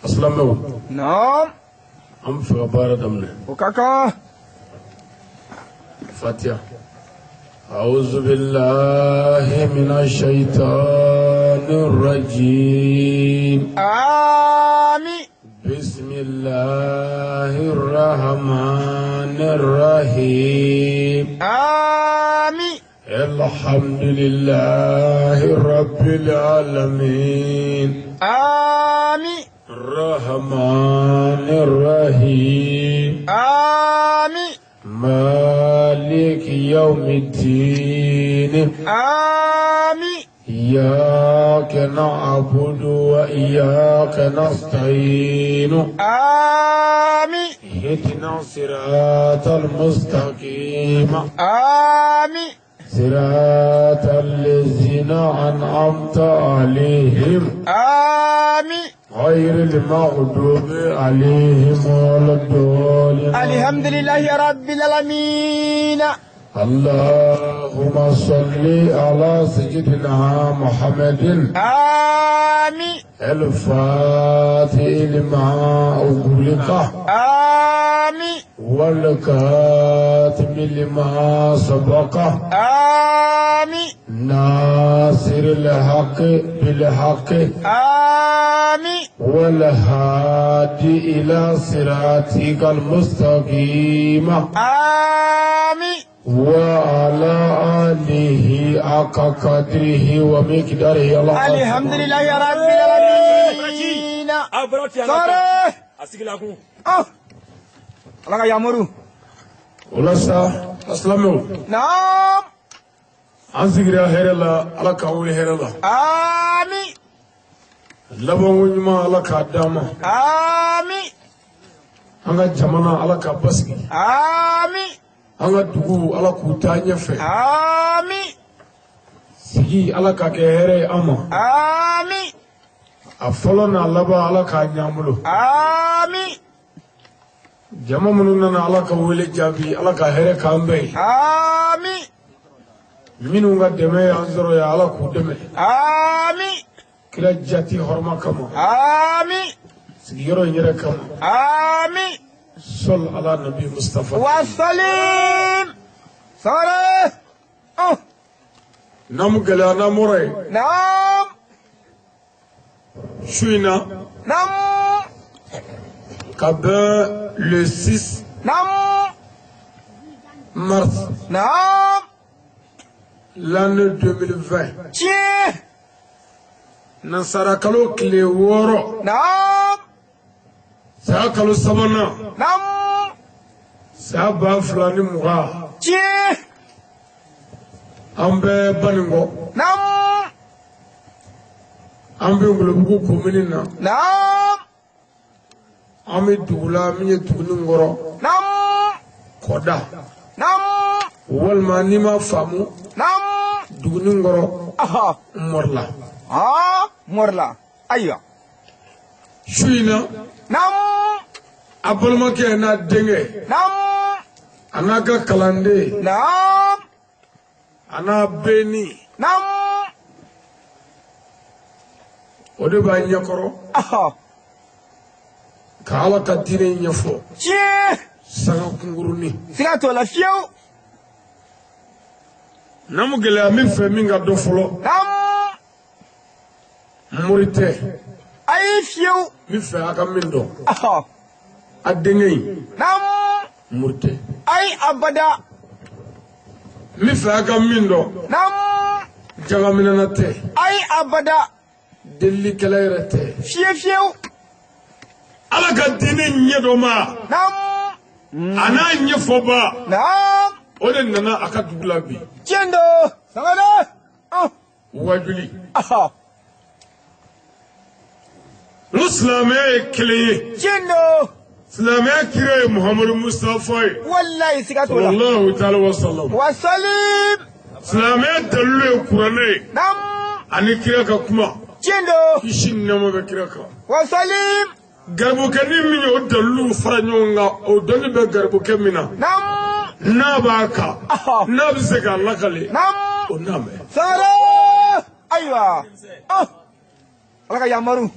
Silamɛw, Naam. An bɛ fɛ ka baara daminɛ. O ka kan. Fatiha. أعوذ بالله من الشيطان الرجيم. Amin. بسم الله الرحمن الرحيم. Amin. الحمد لله رب العالمين. Amin. الرحمن الرحيم. Amin. مالك يوم الدين. Amin. إياك نعبد وإياك نستعين. Amin. اهدنا الصراط المستقيم. Amin. صراط الذين أنعمت عليهم. Amin. غير المغضوب عليهم ولا الضالين. الحمد لله رب العالمين. اللهم صل على سيدنا محمد. Amin. الفاتح لما أغلق. Amin. والكاتم لما سبق. Amin. ناصر الحق بالحق. Amin. والهادي إلى صراطك المستقيم. Amin. وعلى آله حق قدره ومقداره العظيم. الحمد لله رب العالمين. A bɔra tiɲɛ. Sɔre. A sigila kun. Oh. Ala ka yamaru. O la sa, silamɛw, Naam. an sigira hɛrɛ la, Ala k'an wuli hɛrɛ la. Amin. Labanko ɲuman, Ala k'a d'an ma. Amin. An ka jamana, Ala k'a basigi. Amin. An ka dugu, Ala k'u taa ɲɛfɛ. Amin. Sigi, Ala k'a kɛ hɛrɛ ye an ma. Amin. A fɔlɔ n'a laban, Ala k'a ɲ'an bolo. Amin. Jama minnu nana Ala ka wele jaabi, Ala ka hɛrɛ k'an bɛɛ ye. Amin. Minnu ka dɛmɛ y'an sɔrɔ yan, Ala k'u dɛmɛ. Amin. Kira jati hɔrɔma kama. Amin. Sigiyɔrɔ in yɛrɛ kama. Amin. Sɔl ala nabi Mustafa. Wasalim. Sɔre. Oh. N'an mu gɛlɛya, n'an bɔra yen. Naam. Su in na, Naam. ka bɛn le 6 Naam. mars Naam. l'année 2020, Tiɲɛ. Nansara kalo tile 6, Naam. saya kalo sabanan, Naam. saya 2020, Tiɲɛ. an bɛ Baninkɔ. Naam. An bɛ Ngolobugu komini na. Naam. An bɛ dugu la min ye Tuguninkɔrɔ Naam. kɔda, Naam. walima n'i ma faamu, Naam. Duguninkɔrɔ, Aha. Mɔrila. Ah, Mɔrila. Ayiwa. Su in na, Naam. a balimakɛ n'a denkɛ, Naam. a n'a ka kalanden, Naam. a n'a bɛnni, Naam. o de b'a ɲɛkɔrɔ Aha. ka Ala ka diinɛ ɲɛfɔ Tiɲɛ. sanga kunkurunin. Siga t'o la fiyewu. N'an mu gɛlɛya min fɛ min ka dɔn fɔlɔ, Naam. mori tɛ. Ayi, fiyewu. Min fɛ a ka min dɔn, Aha. a denkɛ in, Naam. mori tɛ. Ayi, abada. Min fɛ a ka min dɔn, Naam. jagaminɛna tɛ. Ayi, abada. Delilikɛla yɛrɛ tɛ. Fiye fiyewu. Ala ka diinɛ ɲɛdɔnba, Naam. a n'a ɲɛfɔba, Naam. o de nana a ka dugu la bi. Tiɲɛ don. Sangare. Ah. Wajuli. Aha. N ko silamɛya ye kelen ye. Tiɲɛ don. Silamɛya kira ye Muhamadu Mustafa ye. Walayi, siga t'o la. Sallallahu taala wa sallam. Wasalim. Silamɛya dalilu ye kuranɛ ye Naam. ani kira ka kuma. Tiɲɛ don. Kisi ni nɛɛma bɛ kira kan. Wasalim. Garibukɛ ni min ye o daliluw fara ɲɔgɔn kan, o dɔnni bɛ garibukɛ min na, Naam. n'a b'a kan, Aha. n'a bɛ se k'a lakale, Naam. o n'a mɛn. Sangare. Ayiwa. Ah. Ala ka yamaru.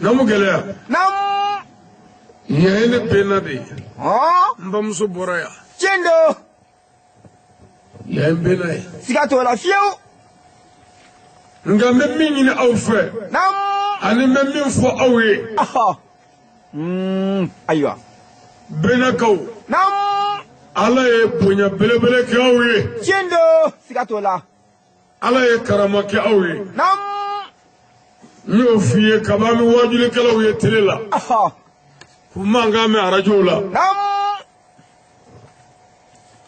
Namu gɛlɛya. Naamu. Yan ye ne benna de ye. Hɔn. N bamuso bɔra yan. Tiɲɛ don. Yan ye n benna ye. Siga t'o la fiyewu. Nka n bɛ min ɲini aw fɛ. Naamu. Ani n bɛ min fɔ aw ye. Ɔhɔ. Ayiwa. Bennakaw. Naamu. Ala ye bonya belebele kɛ aw ye. Tiɲɛ don. Siga t'o la. Ala ye karama kɛ aw ye. Naamu. N y'o f'i ye kabi an bɛ waajulikɛlaw ye télé la. Ɔhɔ. K'u mankan mɛn arajow la. Naamu.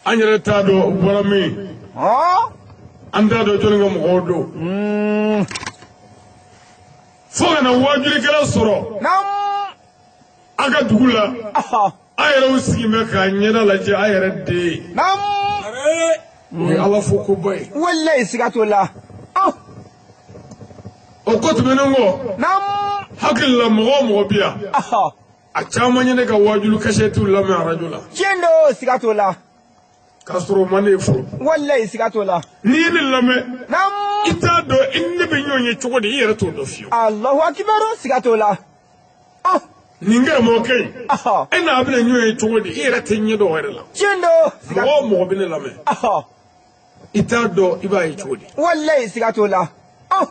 An yɛrɛ t'a dɔn u bɔra min. Hɔn. An t'a dɔn jɔnni ka mɔgɔw don. Fo ka na waajulikɛla sɔrɔ. Naamu. A ka dugu la. Ɔhɔ. A yɛrɛw sigi bɛ k'a ɲɛda lajɛ a yɛrɛ den ye. Naamu. O ye Ala fo koba ye. Walayi siga t'o la. Ɔn. O ko tɛmɛnen kɔ. Naamu. Hakili la mɔgɔ o mɔgɔ bi yan. Ɔhɔ. A caman ye ne ka waajuli kasɛtiw lamɛn arajo la. Tiɲɛ don siga t'o la. K'a sɔrɔ o ma ne ye fɔlɔ. Walayi siga t'o la. N'i ye ne lamɛn. Naamu. I t'a dɔn i ni ne bɛ ɲɔgɔn ye cogo di i yɛrɛ t'o dɔn fiyewu. Alahu akibaru siga t'o la. Ɔn. Nin karamɔgɔkɛ in. Ɔhɔ. E n'a bɛna ɲɔgɔn ye cogo di i yɛrɛ tɛ ɲɛ dɔn o yɛrɛ la. Tiɲɛ don. Siga. Mɔgɔ o mɔgɔ bɛ ne lamɛn. Ɔhɔ. I t'a dɔn i b'a ye cogo di. Walayi siga t'o la. Ɔn.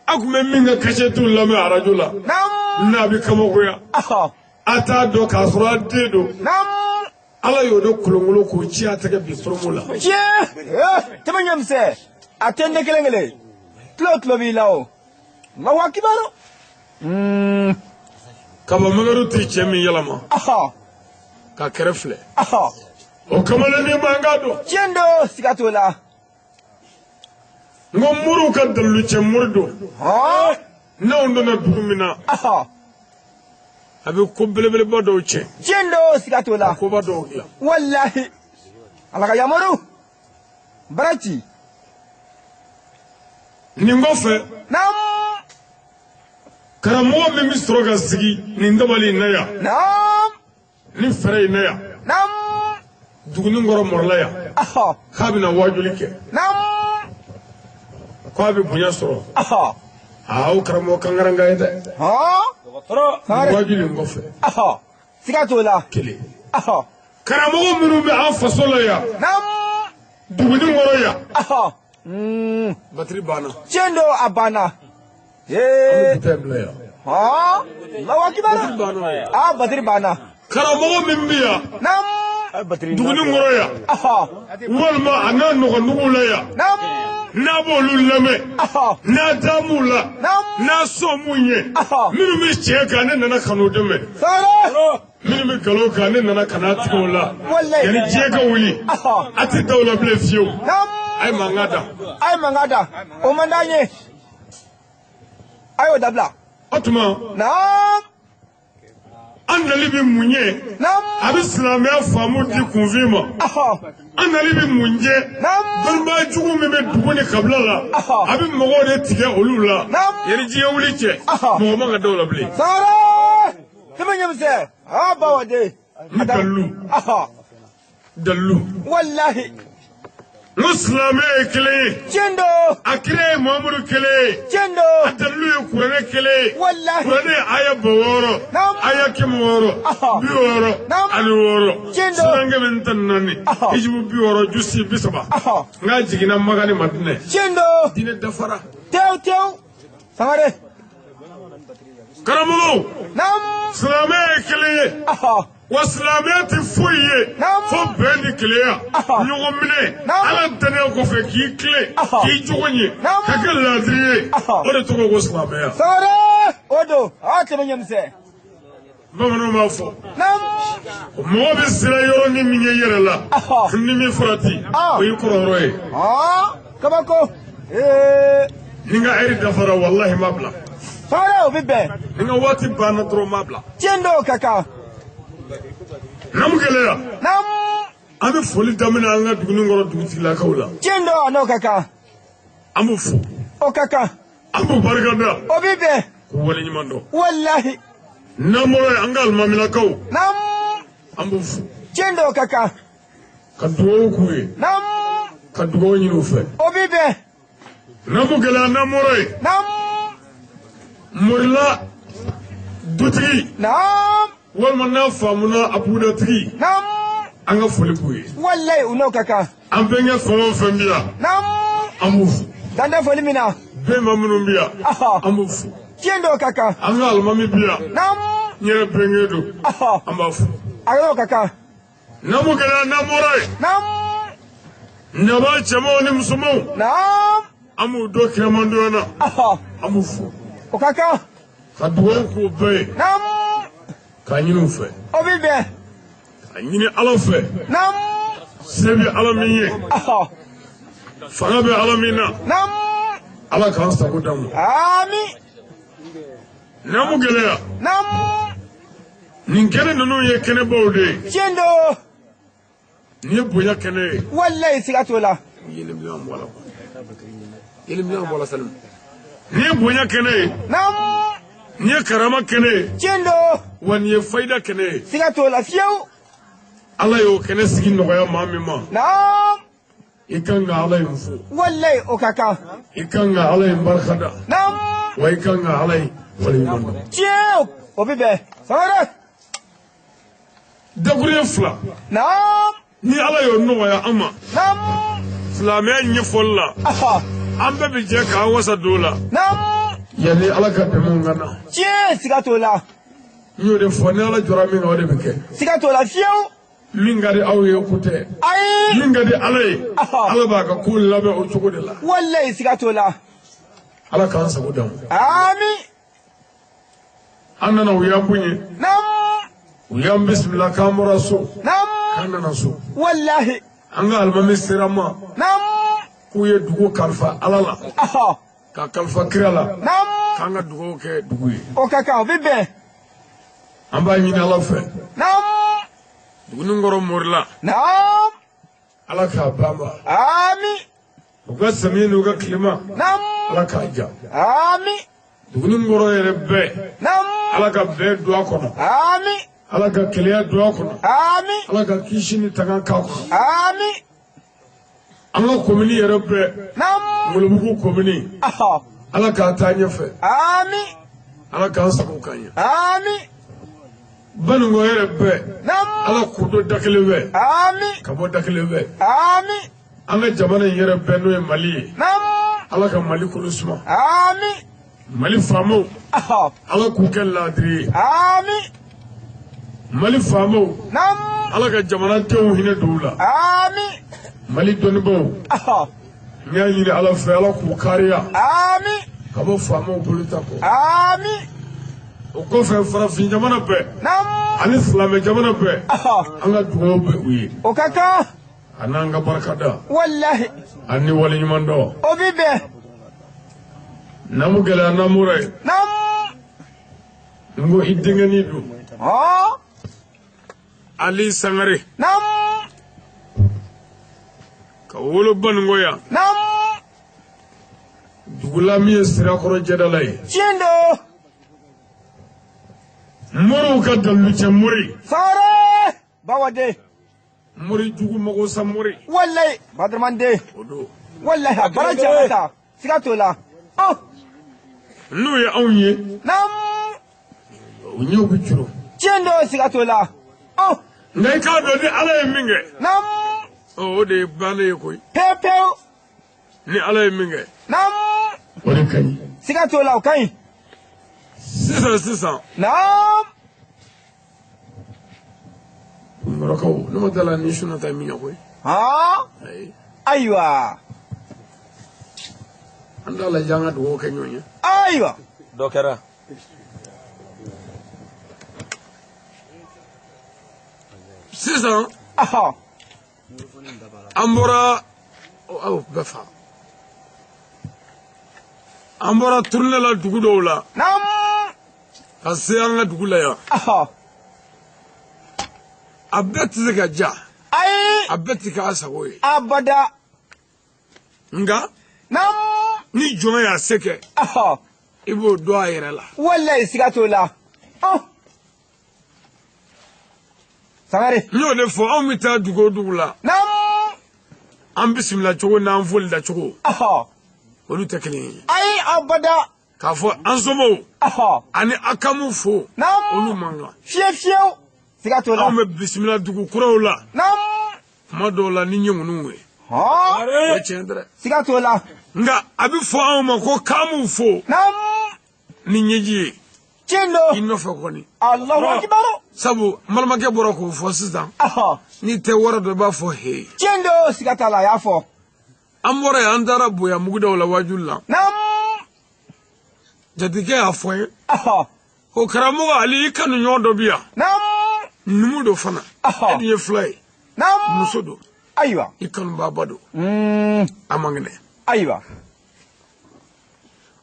A tun bɛ min ka kasɛtiw lamɛn arajo la. Naamu. N'a bɛ kabakoya. Ɔhɔ. A t'a dɔn k'a sɔrɔ a den don. Naamu. Ala y'o de kolonkolon k'o ci a tɛgɛ bi soromo la. Tiɲɛ. Ee tɛmɛ ɲɛmisɛn. A tɛ ne kelen kelen. Tulo tulo b'i la o. Alahu akibaru. Kaba Mamadu tɛ cɛ min yɛlɛma. Ɔhɔ. Ka kɛrɛ filɛ. Ɔhɔ. O kamalennin man kan don. Tiɲɛ don siga t'o la. N ko moriw ka dalilu cɛ mori don. Hɔn. N'anw donna dugu min na. Ɔhɔ. A bɛ ko belebeleba dɔw cɛ. Tiɲɛ don siga t'o la. Koba dɔw dilan. Walahi. Ala ka yamaru. Baraji. Nin kɔfɛ. Naamu. Karamɔgɔ min bɛ sɔrɔ ka sigi nin dabali in na yan. Naamu. Ni fɛɛrɛ in na yan. Naamu. Duguni kɔrɔ mɔrɔla yan. Ɔhɔ. K'a bɛna waajuli kɛ. Naamu. K'a bɛ bonya sɔrɔ. Ɔhɔ. Aa o karamɔgɔ kankaranka ye dɛ. Hɔn. Sangare. Waajuli in kɔfɛ. Ɔhɔ. Siga t'o la. Kelen. Ɔhɔ. Karamɔgɔ minnu bɛ an faso la yan. Naamu. Duguni kɔrɔ yan. Ɔhɔ. Batiri banna. Tiɲɛ don a banna. An bɛ Ee. bi ta in bila yan. Hɔn. Alahu akibaru. Batiri banna. Aa batiri banna. Karamɔgɔ min bɛ yan. Naamu. Duguni kɔrɔ yan. Ɔhɔ. Walima a n'a nɔgɔnduguw la yan. Naamu. N'a b'olu lamɛn. Ɔhɔ. N'a da m'u la. Naamu. N'a sɔn m'u ɲɛ. Ɔhɔ. Minnu bɛ tiɲɛ kan ne nana ka n'u dɛmɛ. Sangare. Minnu bɛ nkalon kan ne nana ka n'a tigɛ o la. Walayi. Yanni diɲɛ ka wuli. Ɔhɔ. A tɛ da o la bilen fiyewu. Naamu. A ye mankan da. A ye mankan da. O man d'an ye. A y'o dabila. O tuma. Naamu. An nali bɛ mun ye? Naamu. A bɛ silamɛya faamu di kunfin ma. Ɔhɔ. An nali bɛ mun jɛ? Naamu. Dɔnnibaa jugu min bɛ dugu ni kabila la. Ɔhɔ. A bɛ mɔgɔw de tigɛ olu la. Naamu. Yanni diɲɛ wuli cɛ. Ɔhɔ. Mɔgɔ man ka da o la bilen. Sangare. Tɛmɛ ɲɛmisɛn. Aa bawaden. Ni dalilu. Ɔhɔ. Dalilu. Walahi. N ko silamɛya ye kelen ye. Tiɲɛ don. A kira ye Muhamadu kelen ye. Tiɲɛ don. A dalilu ye kuranɛ kelen ye. Walahi. Kuranɛ ye aya 6000. Naamu. Aya 600. Ɔhɔ. 60 Naamu. ani 6. Tiɲɛ don. Suran 114. Ɔhɔ. Hijibu 60 jusi 30. Ɔhɔ. N k'a jiginna Maka ni Madinɛ. Tiɲɛ don. Diinɛ dafara. Tewu tewu. Sangare. Karamɔgɔw. Naamu. Silamɛya ye kelen ye. Ɔhɔ. Wa silamɛya tɛ foyi ye. Naamu. Fo bɛn ni kelenya. Ɔhɔ. Ɲɔgɔn minɛ. Naamu. Ala danaya kɔfɛ k'i tilen. Ɔhɔ. K'i jogo ɲɛ. Naamu. Ka kɛ laadiri ye. Ɔhɔ. O de tɔgɔ ko silamɛya. Sangare. O don. Aa tɛmɛ ɲɛmisɛn. Bamananw b'a fɔ. Naamu. Mɔgɔ bɛ siran yɔrɔ ni min ye yɛrɛ la. Ɔhɔ. Ni min farati. Ah. O y'i kɔrɔyɔrɔ ye. Ɔɔ kabako. Ee. Ni n ka ɛri dafara walahi n b'a bila. Sangare o bɛ bɛn. Ni n ka waati banna dɔrɔn n b'a bila. Tiɲɛ don ka kan. Namu gɛlɛya. Naamu. An bɛ foli daminɛ an ka duguni kɔrɔ dugutigilakaw la. Tiɲɛ don a n'o ka kan. An b'u fo. O ka kan. An b'u barikada. O bɛ bɛn. K'u waleɲuman dɔn. Walahi. N'an bɔra yen an ka alimamilakaw. Naamu. An b'u fo. Tiɲɛ don o ka kan. Ka dugawu k'u ye. Naamu. Ka dugawu ɲini u fɛ. O bɛ bɛn. Namu gɛlɛya n'an bɔra yen. Naamu. Morila Dutigi. Naam. Walima n'a faamuna a budatigi. Naam. An ka foli b'u ye. Walayi u n'o ka kan. An bɛnkɛ fɛn o fɛn bi yan. Naam. An b'u fo. Dan tɛ foli min na. Bɛnba minnu bi yan. An b'u fo. Tiɲɛ dɔw ka kan. An ka alimami bi yan. Naam. N yɛrɛ bɛnkɛ don. An b'a fo. A n'o ka kan. Namu gɛlɛya n'an bɔra yen. Naam. Naba cɛmanw ni musomanw. Naam. An b'u dɔn kiramandonya na. An b'u fo. O ka kan. Ka dugawu k'u bɛɛ ye. Naam. K'a ɲini u fɛ. O b'i bɛn. Ka ɲini Ala fɛ. Naam. Se bɛ Ala min ye. Fanga bɛ Ala min na. Naam. Ala k'an sago d'an ma. Ami. Namu gɛlɛya. Naam. Nin kɛnɛ ninnu ye kɛnɛbaw de ye. Tiɲɛ don. Nin ye bonya kɛnɛ ye. Walayi siga t'o la. Yelibilen bɔ a la. Yelibilen bɔ a la Salimu. Nin ye bonya kɛnɛ ye. Naam. Nin ye karama kɛnɛ ye. Tiɲɛ don. Wa nin ye fayida kɛnɛ ye. Siga t'o la fiyewu. Ala y'o kɛnɛ sigi nɔgɔya maa min ma. Naam. I kan ka Ala in fo. Walayi o ka kan. I kan ka Ala in barikada. Naam. Wa i kan ka Ala in waleɲuman dɔn. Tiɲɛ o bɛ bɛn. Sangare. Dakuruɲɛ fila. Naam. Ni Ala y'o nɔgɔya an ma. Naam. Silamɛya ɲɛfɔli la. An bɛɛ bɛ jɛ k'an wasa don o la. Naam. Yanni Ala ka dɛmɛw ka na. Tiɲɛ siga t'o la. N y'o de fɔ ni Ala jɔra min kan o de bɛ kɛ. Siga t'o la fiyewu. Min ka di aw ye ko tɛ. Ayi. Min ka di Ala ye. Ala b'a ka ko labɛn o cogo de la. Walayi siga t'o la. Ala k'an sago d'an ma. Ami. An nana u y'an bonya. Naam. U y'an bisimila k'an bɔra so. Naam. K'an nana so. Walahi. An ka alimami sera an ma. Naam. K'u ye dugu kalifa Ala la. Ka kalifa kira la. Naam. K'an ka dugawu kɛ dugu ye. O ka kan o bɛ bɛn. An b'a ɲini Ala fɛ. Naam. Duguninkɔrɔ morila. Naam. Ala k'a ban ma. Ami. U ka samiya n'u ka tilema. Naam. Ala k'a ja. Ami. Duguninkɔrɔ yɛrɛ bɛɛ. Naam. Ala ka bɛn don a kɔnɔ. Ami. Ala ka keleya don a kɔnɔ. Ami. Ala ka kisi ni tanga k'a kɔnɔ. Ami. An ka komini yɛrɛ bɛɛ. Naam. Wolobugu komini. Ala k'a taa ɲɛfɛ. Ami. Ala k'an sago k'an ɲɛ. Ami. Banikɔ yɛrɛ bɛɛ. Naam. Ala k'u don da kelen fɛ. Ami. Ka bɔ da kelen fɛ. Ami. An ka jamana in yɛrɛ bɛɛ n'o ye Mali ye. Naam. Ala ka Mali kolo suma. Ami. Mali faamaw. Ala k'u kɛ laadiri ye. Ami. Mali faamaw. Naam. Ala ka jamanadenw hinɛ don u la. Ami. Mali dɔnnibaaw. N y'a ɲini Ala fɛ Ala k'u kariya. Ami. Ka bɔ faamaw bolo ta kɔ. Ami. O kɔfɛ farafin jamana bɛɛ. Naam. Ani silamɛ jamana bɛɛ. An ka dugawu bɛ u ye. O ka kan. A n'an ka barikada. Walahi. Ani waleɲuman dɔn. O b'i bɛn. Namu gɛlɛya namura ye. Naam. N ko i denkɛnin don. Ali Sangare. Naam. Ka wolo Banikɔ yan. Naam. Dugu la min ye Sirakɔrɔ jɛdala ye. Tiɲɛ don. Moriw ka dalilucɛ mori. Sangare. Bawaden. Mori jugu mago sa mori. Walayi. Badaramaden. O don. Walayi a baara cɛ ka taa. Siga t'o la. N'o ye anw ye. Naam. U ɲɛw bɛ curo. Tiɲɛ don siga t'o la. Nka i k'a dɔn ni Ala ye min kɛ. Naam. O de ye bannen ye koyi. Pewu pewu. Ni Ala ye min kɛ. Naam. O de ka ɲi. Siga t'o la o ka ɲi. Sisan sisan. Naam. Kɔrɔkaw ne ma da la ni suna ta min ɲɛ koyi. Ayi. Ayiwa. An t'a lajɛ an ka dugawu kɛ ɲɔgɔn ye. Ayiwa. Dɔ kɛra. Sisan. An bɔra aw bɛɛ fa. An bɔra tournée la dugu dɔw la. Naam. Ka se an ka dugu la yan. A bɛɛ tɛ se ka ja. Ayi. A bɛɛ tɛ k'a sago ye. Abada. Nka. Naam. Ni jɔn y'a se kɛ. I b'o dɔn a yɛrɛ la. Walayi siga t'o la. Sangare. N y'o de fɔ anw bɛ taa dugu o dugu la. Naam. An bisimila cogo n'an foli da cogo. Olu tɛ kelen ye. Ayi abada. K'a fɔ an somɔgɔw ani akamu fo olu man kan. Fiye fiyewu. Siga t'o la. Anw bɛ bisimila dugu kuraw la. Kuma dɔw la ni ɲɛŋuniw ye. O ye tiɲɛ dɛ. Siga t'o la. Nka a bɛ fɔ anw ma ko k'an fo. Ni ɲɛji ye. Tiɲɛ don. I nɔfɛ kɔni. Alahu akibaru. Sabu n balimakɛ bɔra k'o fɔ sisan. N'i tɛ wari dɔn i b'a fɔ he. Tiɲɛ don, siga t'a la, a y'a fɔ. An bɔra yen, an taara bonya mugudaw la waajuli la. Jatigikɛ y'a fɔ n ye. Ko karamɔgɔ Ali i kanu ɲɔgɔn dɔ bi yan. Numu don fana. E dun ye fila ye. Muso don. Ayiwa. I kanubaaba don. A man kɛnɛ. Ayiwa.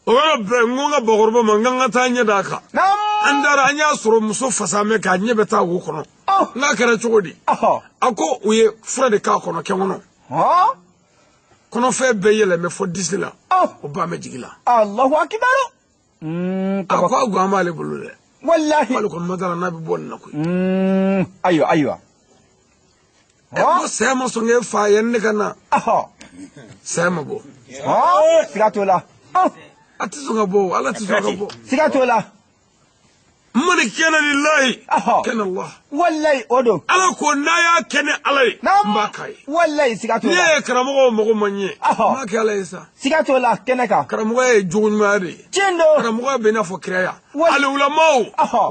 O yɔrɔ bɛɛ n ko n ka bakɔrɔba ma n k'an ka taa ɲɛ d'a kan. An taara an y'a sɔrɔ muso fasa mɛn k'a ɲɛ bɛ taa wo kɔnɔ. N'a kɛra cogo di? A ko u ye fura de k'a kɔnɔ kɛn kɔnɔ. Kɔnɔfɛn bɛɛ yɛlɛmɛ fɔ disi la. O ba mɛ jigi la. Alahu akibaru. A ko a gan b'ale bolo dɛ. Walahi. K'ale kɔni ma d'a la n'a bɛ bɔ nin na koyi. Ayiwa ayiwa. Ko saya ma sɔn k'e fa yanni ne ka na. Saya ma bɔ. Siga t'o la. A tɛ sɔn ka bɔ, Ala tɛ sɔn ka bɔ. Siga t'o la. Man kana lillahi kana Allah. Walahi o don. Ala ko n'a y'a kɛ ni Ala ye, n b'a k'a ye. Walahi siga t'o la. N'i ye karamɔgɔw mago ma ɲɛ, n b'a kɛ Ala ye sa. Siga t'o la kɛnɛ kan. Karamɔgɔya ye jogo ɲumanya de ye. Tiɲɛ don. Karamɔgɔya bɛ i n'a fɔ kiraya. Al-ulamaw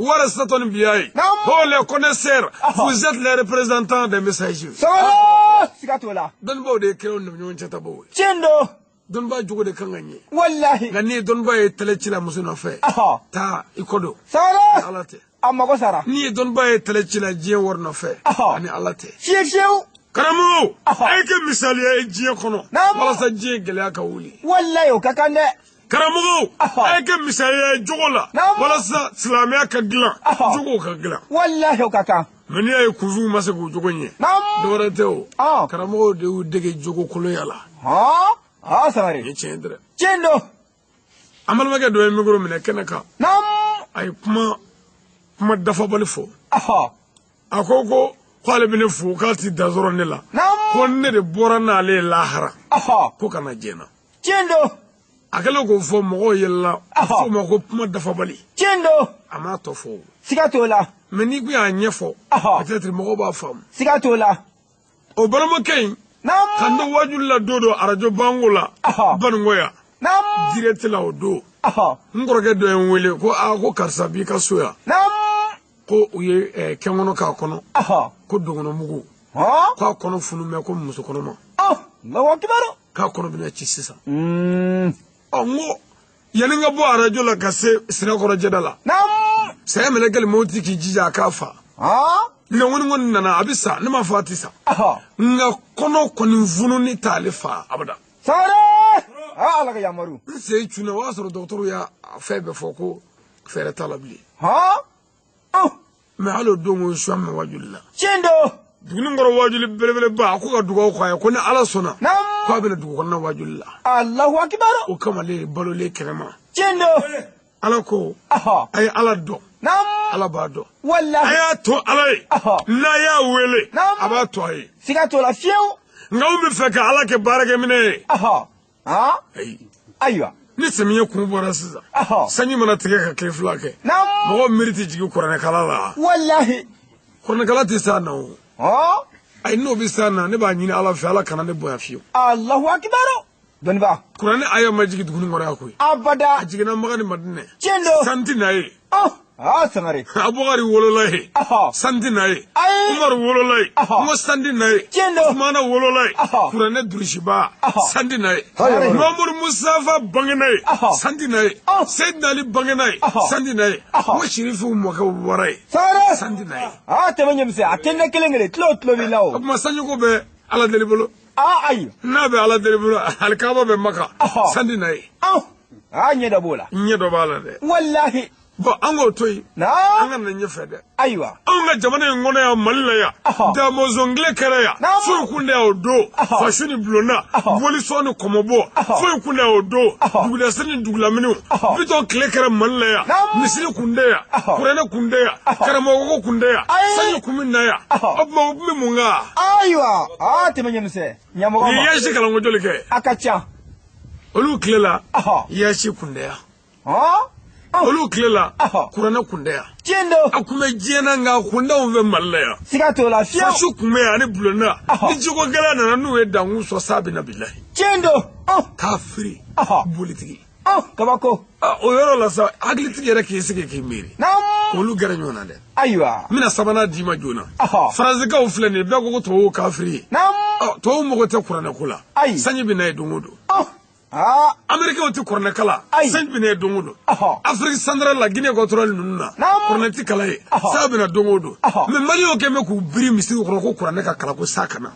warasatun biyayi. Oh les connaisseurs, vous êtes les représentants des messagers. Sɔgɔrɔ siga t'o la. Dɔnnibaw de ye kiraw ni ɲɔgɔn cɛ tabaw ye. Tiɲɛ don. Dɔnniba jogo de kan ka ɲɛ. Walahi. Nka n'i ye dɔnniba ye tɛlɛ ci la muso nɔfɛ. Taa i kɔ don. Sɔgɔrɔ. Ala tɛ. A mago sara. N'i ye dɔnniba ye tɛlɛ ci la diɲɛ wari nɔfɛ. Ani Ala tɛ. Fiye fiyewu. Karamɔgɔw, a ye kɛ misaliya ye diɲɛ kɔnɔ. Walasa diɲɛ gɛlɛya ka wuli. Walahi o ka kan dɛ. Karamɔgɔw, a ye kɛ misaliya ye jogo la. Walasa silamɛya ka dilan. Jogow ka dilan. Walahi o ka kan. Mɛ n'i y'a ye kunfinw ma se k'u jogo ɲɛ. Dɔwɛrɛ tɛ o. Karamɔgɔw de y'u dege jogo kolonya la. Sangare. Ni tiɲɛ tɛ dɛ. Tiɲɛ don. An balimakɛ dɔ ye micro minɛ kɛnɛ kan. A ye kuma dafabali fɔ. A ko k'ale bɛ ne fo k'a ti da sɔrɔ ne la. Ko ne de bɔra n'ale ye lahara. Ko kana jɛn na. Tiɲɛ don. A kɛlen k'o fɔ mɔgɔw yɛlɛla. A fɔ o ma ko kuma dafabali. Tiɲɛ don. A m'a tɔ fɔ. Siga t'o la. Mɛ n'i kun y'a ɲɛfɔ. Peut-être mɔgɔw b'a faamu. Siga t'o la. O balimakɛ in. Ka n to wajuli la don dɔ arajo banko la. Baninko yan. Direct la o don. N kɔrɔkɛ dɔ ye n wele ko aa ko karisa b'i ka so yan. Ko u ye kɛnkɔnɔ k'a kɔnɔ. Ko dɔgɔnɔmugu. K'a kɔnɔ funu mɛ ko muso kɔnɔma. K'a kɔnɔ bɛna ci sisan. Ɔ n ko yanni n ka bɔ arajo la ka se Sirakɔrɔ jɛda la. Saya minɛ kɛlen mobili k'i jija a k'a fa. Nka n kɔni nana a bɛ sa, ne m'a fɔ a tɛ sa. Nka kɔnɔ kɔni fununi t'ale fa abada. Sangare! Ala ka yamaru. N sen cunna o y'a sɔrɔ dɔgɔtɔrɔw y'a fɛn bɛɛ fɔ ko fɛɛrɛ t'a la bilen. Mɛ hali o don ko suwa mɛ wajuli la. Tiɲɛ don. Duguni kɔrɔ wajuli belebeleba a ko ka dugawu k'a ye ko ni Ala sɔnna. K'a bɛna dugu kɔnɔna wajuli la. Alahu akibaru. O kama ale ye balolen kɛnɛma. Tiɲɛ don. Ala ko. A ye Ala dɔn. Ala b'a dɔn. Walahi. A y'a to Ala ye. N'a y'a wele. A b'a to a ye. Siga t'o la fiyewu. Nka anw bɛ fɛ ka Ala kɛ baarakɛminɛ ye. Ayi. Ayiwa. Ni samiyɛ kun bɔra sisan. Sanji mana tigɛ ka tile fila kɛ. Mɔgɔ miiri tɛ jigin kuranɛkala la. Walahi. Kuranɛkala tɛ s'a na o. Ayi n'o bɛ s'a na ne b'a ɲini Ala fɛ Ala kana ne bonya fiyewu. Alahu akibaru. Dɔnniba. Kuranɛ aya ma jigin duguni kɔrɔ yan koyi. Abada. A jiginna Makan ni Madinɛ. Tiɲɛ don. San tɛ na ye. Sangare. Abubakari wolola ye. San tɛ na ye. Umaru wolola ye. N ko san tɛ na ye. Tiɲɛ don. Usumana wolola ye. Kuranɛ durusiba. San tɛ na ye. Mamadu Musafa bangena ye. San tɛ na ye. Seyidina Ali bangena ye. San tɛ na ye. N ko Sirifu mɔkɛw bɔra ye. Sangare. San tɛ na ye. Tɛmɛ ɲɛmisɛn a tɛ ne kelen kelen tulo tulo b'i la o. O tuma sanjiko bɛ Ala deli bolo. Ayi. N'a bɛ Ala deli bolo alikaba bɛ Maka. San tɛ na ye. Ɲɛ dɔ b'o la. Ɲɛ dɔ b'a la dɛ. Walahi. Bon an k'o to yen. An ka na ɲɛfɛ dɛ. Ayiwa. Anw ka jamana in kɔnɔ yan Mali la yan. Damɔzɔn tile kɛra yan. Foyi kun tɛ o don. Fasu ni bulonda. Bolisɔn ni kɔmɔbɔ. Foyi kun tɛ o don. Dugulasiri ni dugulaminiw. Bitɔn tile kɛra Mali la yan. Misiri kun tɛ yan. Kuranɛ kun tɛ yan. Karamɔgɔko kun tɛ yan. Sanji kun bɛ na yan. O tuma o tun bɛ mun kan? Ayiwa. Tɛmɛ ɲɛmisɛn. Ɲɛmɔgɔ ma. Ni yaasi kalanko joli kɛ? A ka ca. Olu tile la. Yaasi kun tɛ yan. Olu tile la kuranɛ kun tɛ yan. Tiɲɛ don. A kun bɛ diɲɛ na nka a kun t'anw fɛ Mali la yan. Siga t'o la fiyewu. Faso kun bɛ yan ani bulonda. Ni jiko gɛlɛya nana n'u ye dankun sɔn sa bɛ na bilahi. Tiɲɛ don. Kafiri. Bolitigi. Kabako. O yɔrɔ la sa hakilitigi yɛrɛ k'i sigi k'i miiri. Olu gɛrɛ ɲɔgɔn na dɛ. Ayiwa. N bɛna sabanan d'i ma joona. Faransikaw filɛ nin ye bɛɛ ko ko tubabuw kafiri ye. Tubabuw mago tɛ kuranɛ ko la. Ayi. Sanji bɛ na yen don o don. Américains tɛ kuranɛ kalan. Sanji bɛ na yen don o don. Afrique centrale la Guinée équatoriale ninnu na. Kuranɛ tɛ kalan yen. Sa bɛ na don o don. Mais Maliyɛnw kɛn bɛ k'u biri misiri kɔrɔ ko kuranɛ ka kalan ko sa ka na.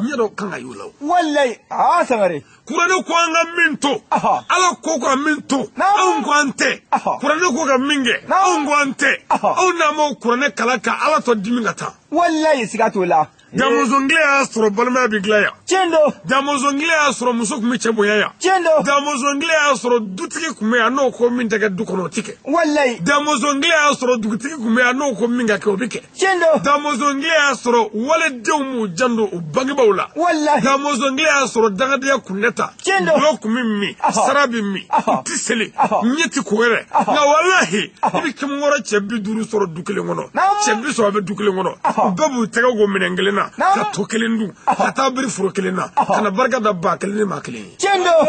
Ɲɛ dɔ kan ka y'o la o. Walayi Sangare. Kuranɛ ko an ka min to. Ala ko ka min to. Anw ko an tɛ. Kuranɛ ko ka min kɛ. Anw ko an tɛ. Anw n'an m'o kuranɛ kalan ka Ala tɔ dimi ka taa. Walayi siga t'o la. Damɔzɔn tile y'a sɔrɔ balimaya bɛ dilan yan. Tiɲɛ don. Damɔzɔn tile y'a sɔrɔ muso tun bɛ cɛ bonya yan. Tiɲɛ don. Damɔzɔn tile y'a sɔrɔ dutigi tun bɛ yan n'o ko min tɛ kɛ du kɔnɔ o tɛ kɛ. Walayi. Damɔzɔn tile y'a sɔrɔ dugutigi tun bɛ yan n'o ko min ka kɛ o bɛ kɛ. Tiɲɛ don. Damɔzɔn tile y'a sɔrɔ waledenw m'u janto u bangebaaw la. Walayi. Damɔzɔn tile y'a sɔrɔ dangadenya kun tɛ ta. Tiɲɛ don. Dɔlɔ kun bɛ min. Sara bɛ min. U tɛ seli. Ɲɛ tɛ ko yɛrɛ. Nka walahi i bɛ kɛmɛkɔrɔ cɛ 50 sɔrɔ du kelen kɔnɔ. Cɛ 30 bɛ du kelen kɔnɔ. U bɛɛ b'u tɛgɛ ko minɛn kelen na. Ka to kelen dun ka taa biri foro kelen na ka na barika da ba kelen ni maa kelen ye. Tiɲɛ don.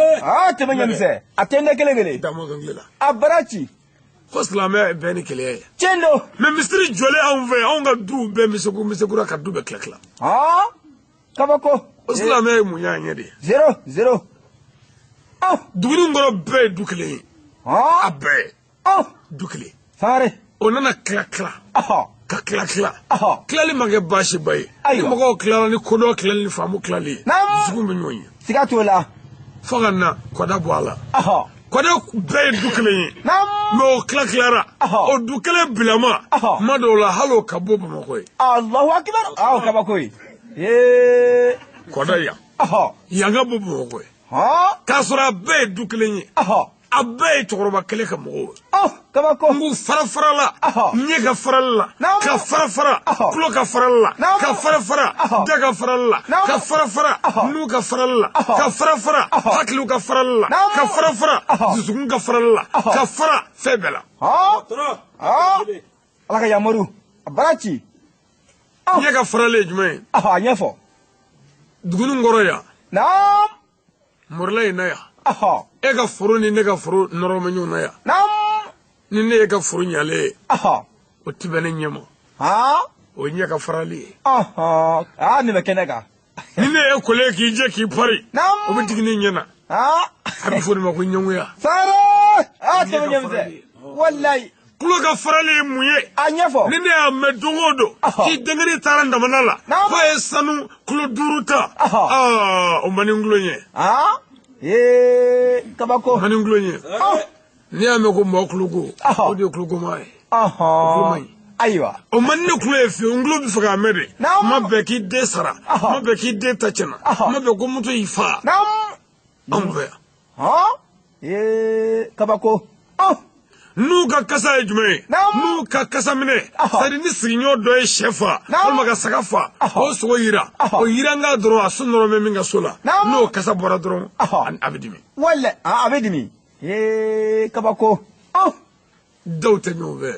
Tɛmɛ ɲɛmisɛn a tɛ ne kelen kelen. Damɔzɔn tile la. A bara ci. Ko silamɛya ye bɛn ni kelenya ye. Tiɲɛ don. Mais misiri jɔlen anw fɛ anw ka duw bɛɛ misekura ka du bɛɛ tila tila. Kabako. O silamɛya ye mun y'an ɲɛ de ye. 0 0. Dugu kɔrɔ bɛɛ ye du kelen ye. A bɛɛ. Du kelen. Sangare. O nana tila tila. Ka tila tila. Tilali ma kɛ baasiba ye. Ni mɔgɔw tilala ni kodɔn tilali ni faamu tilali ye. Dusukun bɛ ɲɔgɔn ye. Siga t'o la. Fo ka na kɔda bɔ a la. Kɔda bɛɛ ye du kelen ye. Mais o tila tilara. O du kelen bilama. Kuma dɔw la hali o ka bɔ Bamakɔ ye. Alahu akibaru. O kabako ye. Kɔda yan. Yan ka bɔ Bamakɔ ye. K'a sɔrɔ a bɛɛ ye du kelen ye. A bɛɛ ye cɛkɔrɔba kelen ka mɔgɔw ye. Kabako. N k'u fara fara la. Ɲɛ ka farali la. Ka fara fara. Tulo ka farali la. Ka fara fara. Da ka farali la. Ka fara fara. Nu ka farali la. Ka fara fara. Hakiliw ka farali la. Ka fara fara. Dusukun ka farali la. Ka fara fɛn bɛɛ la. Ala ka yamaru. A bara ci. Ɲɛ ka farali ye jumɛn ye? A ɲɛfɔ. Duguni kɔrɔ yan. Naam. Morila in na yan. E ka foro ni ne ka foro nɔrɔ bɛ ɲɔgɔn na yan. Ni ne ye ka foro ɲalen ye. O ti bɛn ne ɲɛ ma. O ye ɲɛ ka farali ye. Nin bɛ kɛnɛ kan. Ni ne ye kolen k'i jɛ k'i pari. O bɛ jigin ne ɲɛ na. A bɛ fɔ o de ma ko ɲɛngoya. Sangare. Tɛmɛ ɲɛmisɛn. Walayi. Tulo ka farali ye mun ye? A ɲɛfɔ. Ni ne y'a mɛn don o don. K'i denkɛnin taara damana la. K'a ye sanu kulo 5 ta. O man di n tulo ɲɛ. Kabako. Man di n tulo ɲɛ. N'i y'a mɛn ko mɔgɔ tuloko, o de ye tulokoma ye. O tulo man ɲi. Ayiwa. O man di ne tulo ye fiyewu, n tulo bɛ fɛ k'a mɛn de. Kuma bɛɛ k'i den sara. Kuma bɛɛ k'i den ta tiɲɛna. Kuma bɛɛ ko moto y'i fa. Anw fɛ yan. Kabako. N'u ka kasa ye jumɛn ye? N'u ka kasa minɛ. C'est-à-dire ni sigiɲɔgɔn dɔ ye sɛ fa, walima ka saga fa, o sogo yira. O yirankan dɔrɔn a so nɔrɔ bɛ min ka so la. N'o kasa bɔra dɔrɔn, a bɛ dimi. Walayi, a bɛ dimi. Kabako. Daw tɛ ɲɔgɔn fɛ.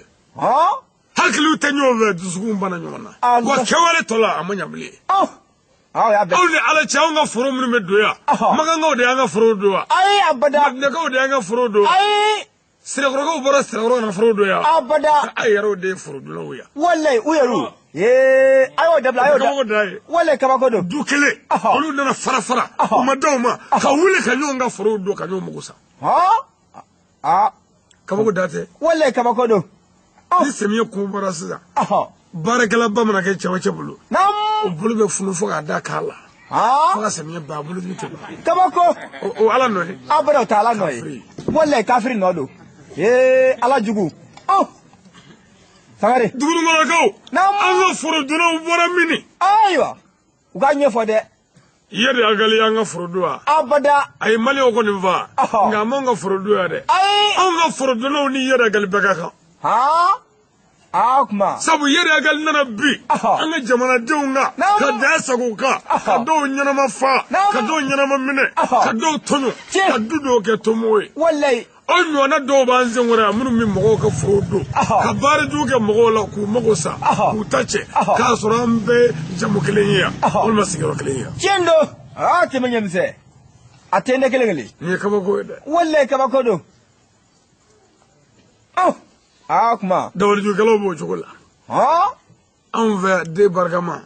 Hakiliw tɛ ɲɔgɔn fɛ, dusukun banna ɲɔgɔn na. Wa kɛwale tɔ la, a ma ɲa bilen. Aw ni Ala cɛ, anw ka foro minnu bɛ don yan, Makankaw de y'an ka foro don wa? Ayi, abada. Madinakaw de y'an ka foro don. Ayi. Sirakɔrɔkaw bɔra Sirakɔrɔ ka na foro don yan. Abada. A yɛrɛw de ye forodonnaw ye. Walayi, u yɛrɛw. A y'o dabila, a y'o dabila. Kabako da ye. Walayi, kabako don. Du kelen. Olu nana fara fara. U ma d'aw ma. Ka wuli ka ɲɔgɔn ka forow don ka ɲɔgɔn mago sa. Kabako da tɛ. Walayi, kabako don. Ni samiyɛ kun bɔra sisan. Baarakɛlaba mana kɛ cɛ o cɛ bolo. O bolo bɛ funu fo k'a da k'a la. Fo ka samiyɛ ban a bolo tɛ ban. Kabako. O Ala nɔ ye. Abada, o tɛ Ala nɔ ye. Walayi, kafiri nɔ don. Ala jugu. Sangare. Dugunikɔnɔkaw. An ka forodonnaw bɔra min? Ayiwa. U k'a ɲɛfɔ dɛ. Iyad Ag Ghali y'an ka foro don wa? Abada. A ye Maliyɛnw kɔni fa. Nka a m'anw ka foro don yan dɛ. Ayi. Anw ka forodonnaw ni Iyad Ag Ghali bɛɛ ka kan. Kuma. Sabu Iyad Ag Ghali nana bi. An ka jamanadenw kan. Ka da sago kan. Ka dɔw ɲɛnama fa. Ka dɔw ɲɛnama minɛ. Ka dɔw tɔɲɔ. Ka du dɔw kɛ tomo ye. Walayi. Aw ɲɔgɔnna dɔw b'an senkɔrɔ yan minnu bɛ mɔgɔw ka foro don ka baara jugu kɛ mɔgɔw la k'u mago sa k'u ta cɛ k'a sɔrɔ an bɛɛ jamu kelen ye yan walima sigiyɔrɔ kelen ye yan. Tiɲɛ don. Aa tɛmɛ ɲɛmisɛn. A tɛ ne kelen kelen. Nin ye kabako ye dɛ. Walayi kabako don. Aa kuma. Dabalijugukɛlaw b'o cogo la. Anw fɛ den barikama.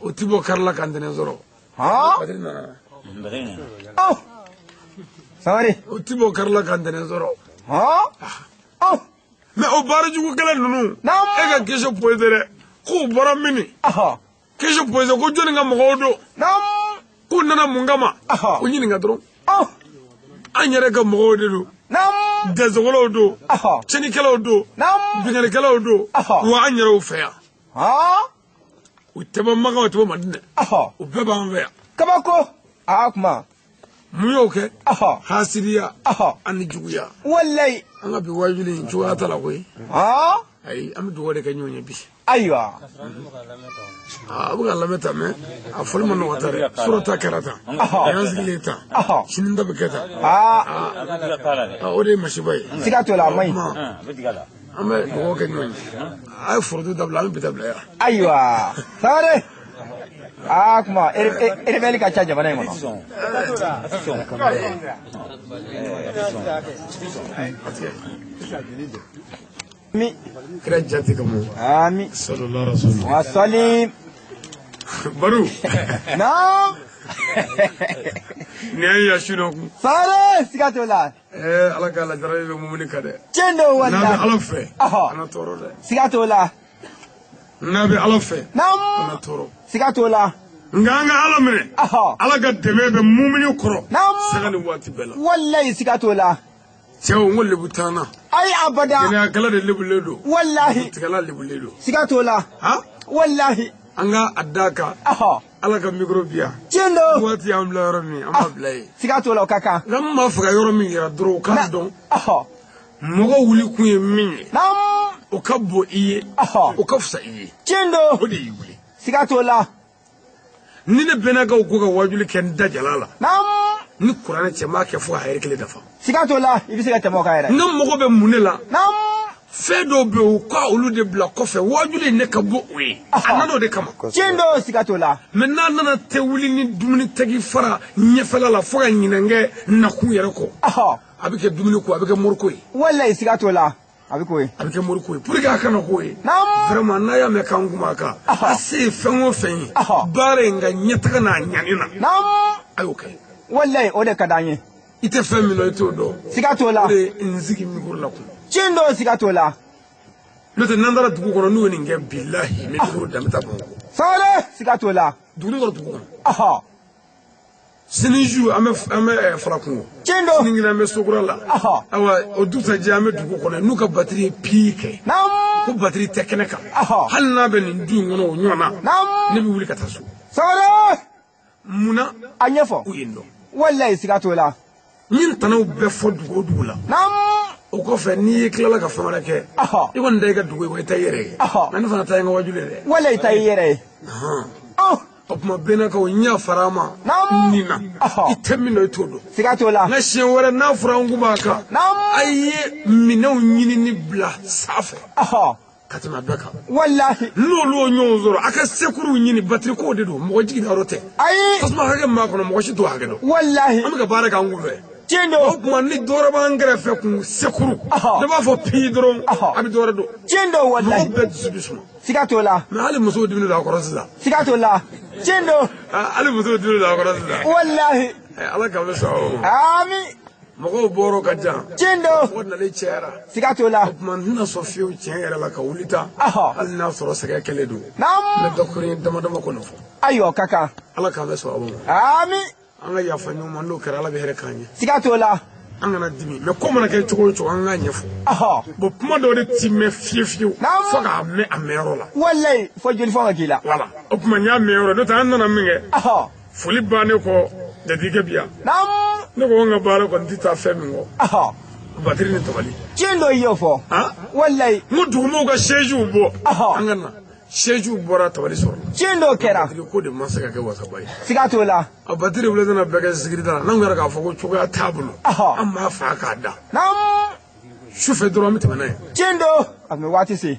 O ti bɔ kari la ka ntɛnɛn sɔrɔ. Batiri nana. Sangare. O ti bɔ kari la ka ntɛnɛn sɔrɔ. Mais o baara jugukɛla ninnu. E ka question posé dɛ. K'u bɔra mini. Question posé ko jɔnni ka mɔgɔw don. K'u nana mun kama. O ɲininka dɔrɔn. An yɛrɛ ka mɔgɔw de don. Dɛsɛkɔlaw don. Tiɲɛnikɛlaw don. Binkannikɛlaw don. Wa an yɛrɛw fɛ yan. U tɛ bɔ Makan u tɛ bɔ Madinɛ. U bɛɛ b'an fɛ yan. Kabako. Aa kuma. Mun y'o kɛ? Hasiriya ani juguya. Walayi. An ka bi wajuli in cogoya t'a la koyi. Ayi an bɛ dugawu de kɛ ɲɔgɔn ye bi. Ayiwa. A bɛ ka lamɛn tan mɛ a fɔli ma nɔgɔ ta dɛ. Sɔrɔ ta kɛra tan. A y'an sigilen tan. Sini ta bɛ kɛ tan. O de ye masiba ye. Siga t'o la a man ɲi. An bɛ dugawu kɛ ɲɔgɔn ye. A ye foronto dabila an bɛ bi dabila yan. Ayiwa. Sangare. Aa kuma rebelle ka ca jamana in kɔnɔ. Mi. Kira jate ka mun. Ami. Sallallahu alaihi wasallam. Wa salim. Baru. Naam. Nin ye yasu dɔ kun. Sangare siga t'o la. Ala k'a lajarabi bɛ mumuni kan dɛ. Tiɲɛ don walahi. N'a bɛ Ala fɛ. Kana tɔɔrɔ dɛ. Siga t'o la. N'a bɛ Ala fɛ. Naam. Kana tɔɔrɔ. Siga t'o la. Nka an ka Ala minɛ. Ala ka dɛmɛ bɛ mumuni kɔrɔ. Naam. Sanga ni waati bɛɛ la. Walahi siga t'o la. Cɛw n ko lebu t'an na. Ayi abada. Gɛlɛyakɛla de lebulen don. Walahi. Tigɛla lebulen don. Siga t'o la. Walahi. An ka a da kan. Ala ka micro bi yan. Tiɲɛ don. Waati y'an bila yɔrɔ min an b'a bila yen. Siga t'o la o ka kan. Nka n b'a fɛ ka yɔrɔ min yira dɔrɔn o k'a dɔn. Mɔgɔ wuli kun ye min ye. O ka bon i ye. O ka fisa i ye. Tiɲɛ don. O de y'i wuli. Siga t'o la. Ni ne bɛnnakaw ko ka wajuli kɛ n da jala la. Ni kuranɛ cɛ m'a kɛ fo ka hɛrɛ kelen dafa. Siga t'o la i bɛ se ka tɛmɛ o kan yɛrɛ. Ne mago bɛ mun de la. Fɛn dɔw bɛ yen u ka olu de bila kɔfɛ wajuli ne ka bɔ o ye. A nana o de kama. Tiɲɛ don siga t'o la. Mɛ n'a nana tɛ wuli ni dumuni tɛgi fara ɲɛfɛla la fo ka ɲinɛ kɛ nakun yɛrɛ kɔ. A bɛ kɛ dumuni ko a bɛ kɛ moriko ye. Walayi siga t'o la. A bɛ k'o ye. A bɛ kɛ moriko ye pour que a kana k'o ye. Vraiment n'a y'a mɛn k'an kuma a kan. A se ye fɛn o fɛn ye. Baara in ka ɲɛtaga n'a ɲani na. A y'o kɛ. Walayi o de ka d'an ye. I tɛ fɛn min dɔn i t'o dɔn. Siga t'o la. O de ye n sigi micro la kun. Tiɲɛ don siga t'o la. N'o tɛ n'an taara dugu kɔnɔ n'u ye nin kɛ bilahi n bɛ micro da n bɛ taa Bamakɔ. Sangare siga t'o la. Dugu kɔnɔ dugu kɔnɔ. Sini ju an bɛ Farakungo. Tiɲɛ don. Sinikɛnɛ an bɛ Sokura la. Ayiwa o dugusajɛ an bɛ dugu kɔnɔ n'u ka batiri ye pii kɛ. Ko batiri tɛ kɛnɛ kan. Hali n'a bɛ nin du in kɔnɔ o ɲɔgɔn na. Ne bɛ wuli ka taa so. Sangare. Munna. A ɲɛfɔ. U ye n dɔn. Walayi siga t'o la. N ye n tanaw bɛɛ fɔ dugu o dugu la. O kɔfɛ n'i ye tilala ka fɛn wɛrɛ kɛ. I kɔni ta i ka dugu ye wa i ta i yɛrɛ ye. Nka ne fana ta ye n ka wajuli ye dɛ. Walayi i ta i yɛrɛ ye. O tuma bɛnnakaw n y'a fara a ma. Nin na i tɛ min dɔn i t'o dɔn. Siga t'o la. Nka siɲɛ wɛrɛ n'a fɔra n kun b'a kan. A ye minɛnw ɲinini bila sanfɛ. Ka tɛmɛ a bɛɛ kan. Walahi. N'olu y'o ɲɔgɔn sɔrɔ a ka sekuruw ɲini batiri ko de don mɔgɔ jigi dayɔrɔ tɛ. Ayi. Tasuma hakɛ min b'a kɔnɔ mɔgɔ si t'o hakɛ dɔn. Walahi. An bɛ ka baara kɛ an kun fɛ. Tiɲɛ don. O tuma ni dɔ wɛrɛ b'an kɛrɛfɛ kun sekuru. Ne b'a fɔ pii dɔrɔn. A bɛ dɔ wɛrɛ dɔn. Tiɲɛ don walahi. Mɔgɔ bɛɛ dusu bɛ suma. Siga t'o la. Mɛ hali musow diminen don a kɔrɔ sisan. Siga t'o la. Tiɲɛ don. Hali musow diminen don a kɔrɔ sisan. Walahi. Ala k'an bɛ sɔn o ma. Ami. Mɔgɔw bɔyɔrɔ ka jan. Tiɲɛ don. Mɔgɔ nalen cayara. Siga t'o la. O tuma n tɛna sɔn fiyewu tiɲɛ yɛrɛ la ka wuli tan. Hali n'a sɔrɔ sɛgɛn kɛlen don. Naamu. N bɛ dakuruɲɛ dama dama kɔni fɔ. Ayiwa o ka kan. Ala k'an bɛ sɔn o ma. Ami. An ka yafa ɲɔgɔn ma n'o kɛra Ala bɛ hɛrɛ k'an ye. Siga t'o la. An kana dimi mɛ ko mana kɛ cogo o cogo an k'a ɲɛfɔ. Bon kuma dɔw de ti mɛn fiyewu fiyewu. Fo k'a mɛn a mɛnyɔrɔ la. Walayi fo jolifɔn ka k'i la. Wala o tuma n y'a mɛn yɔrɔ n'o tɛ an nana min kɛ. Foli bannen kɔ jatigikɛ bi yan. Ne ko n ka baara kɔni ti taa fɛn min kɔ. Batiri ni tabali. Tiɲɛ don i y'o fɔ. Walayi. N ko dugumɔgɔw ka sièges bɔ. An ka na. Siège bɔra tabali sɔrɔ la. Tiɲɛ dɔ kɛra. Batiri ko de ma se ka kɛ wasaba ye. Siga t'o la. A batiri wele nana bɛɛ kɛ sigirida la, n'an yɛrɛ k'a fɔ ko cogoya t'a bolo. An b'a fa k'a da. Sufɛ dɔrɔn an bɛ tɛmɛ n'a ye. Tiɲɛ don. A tun bɛ waati se.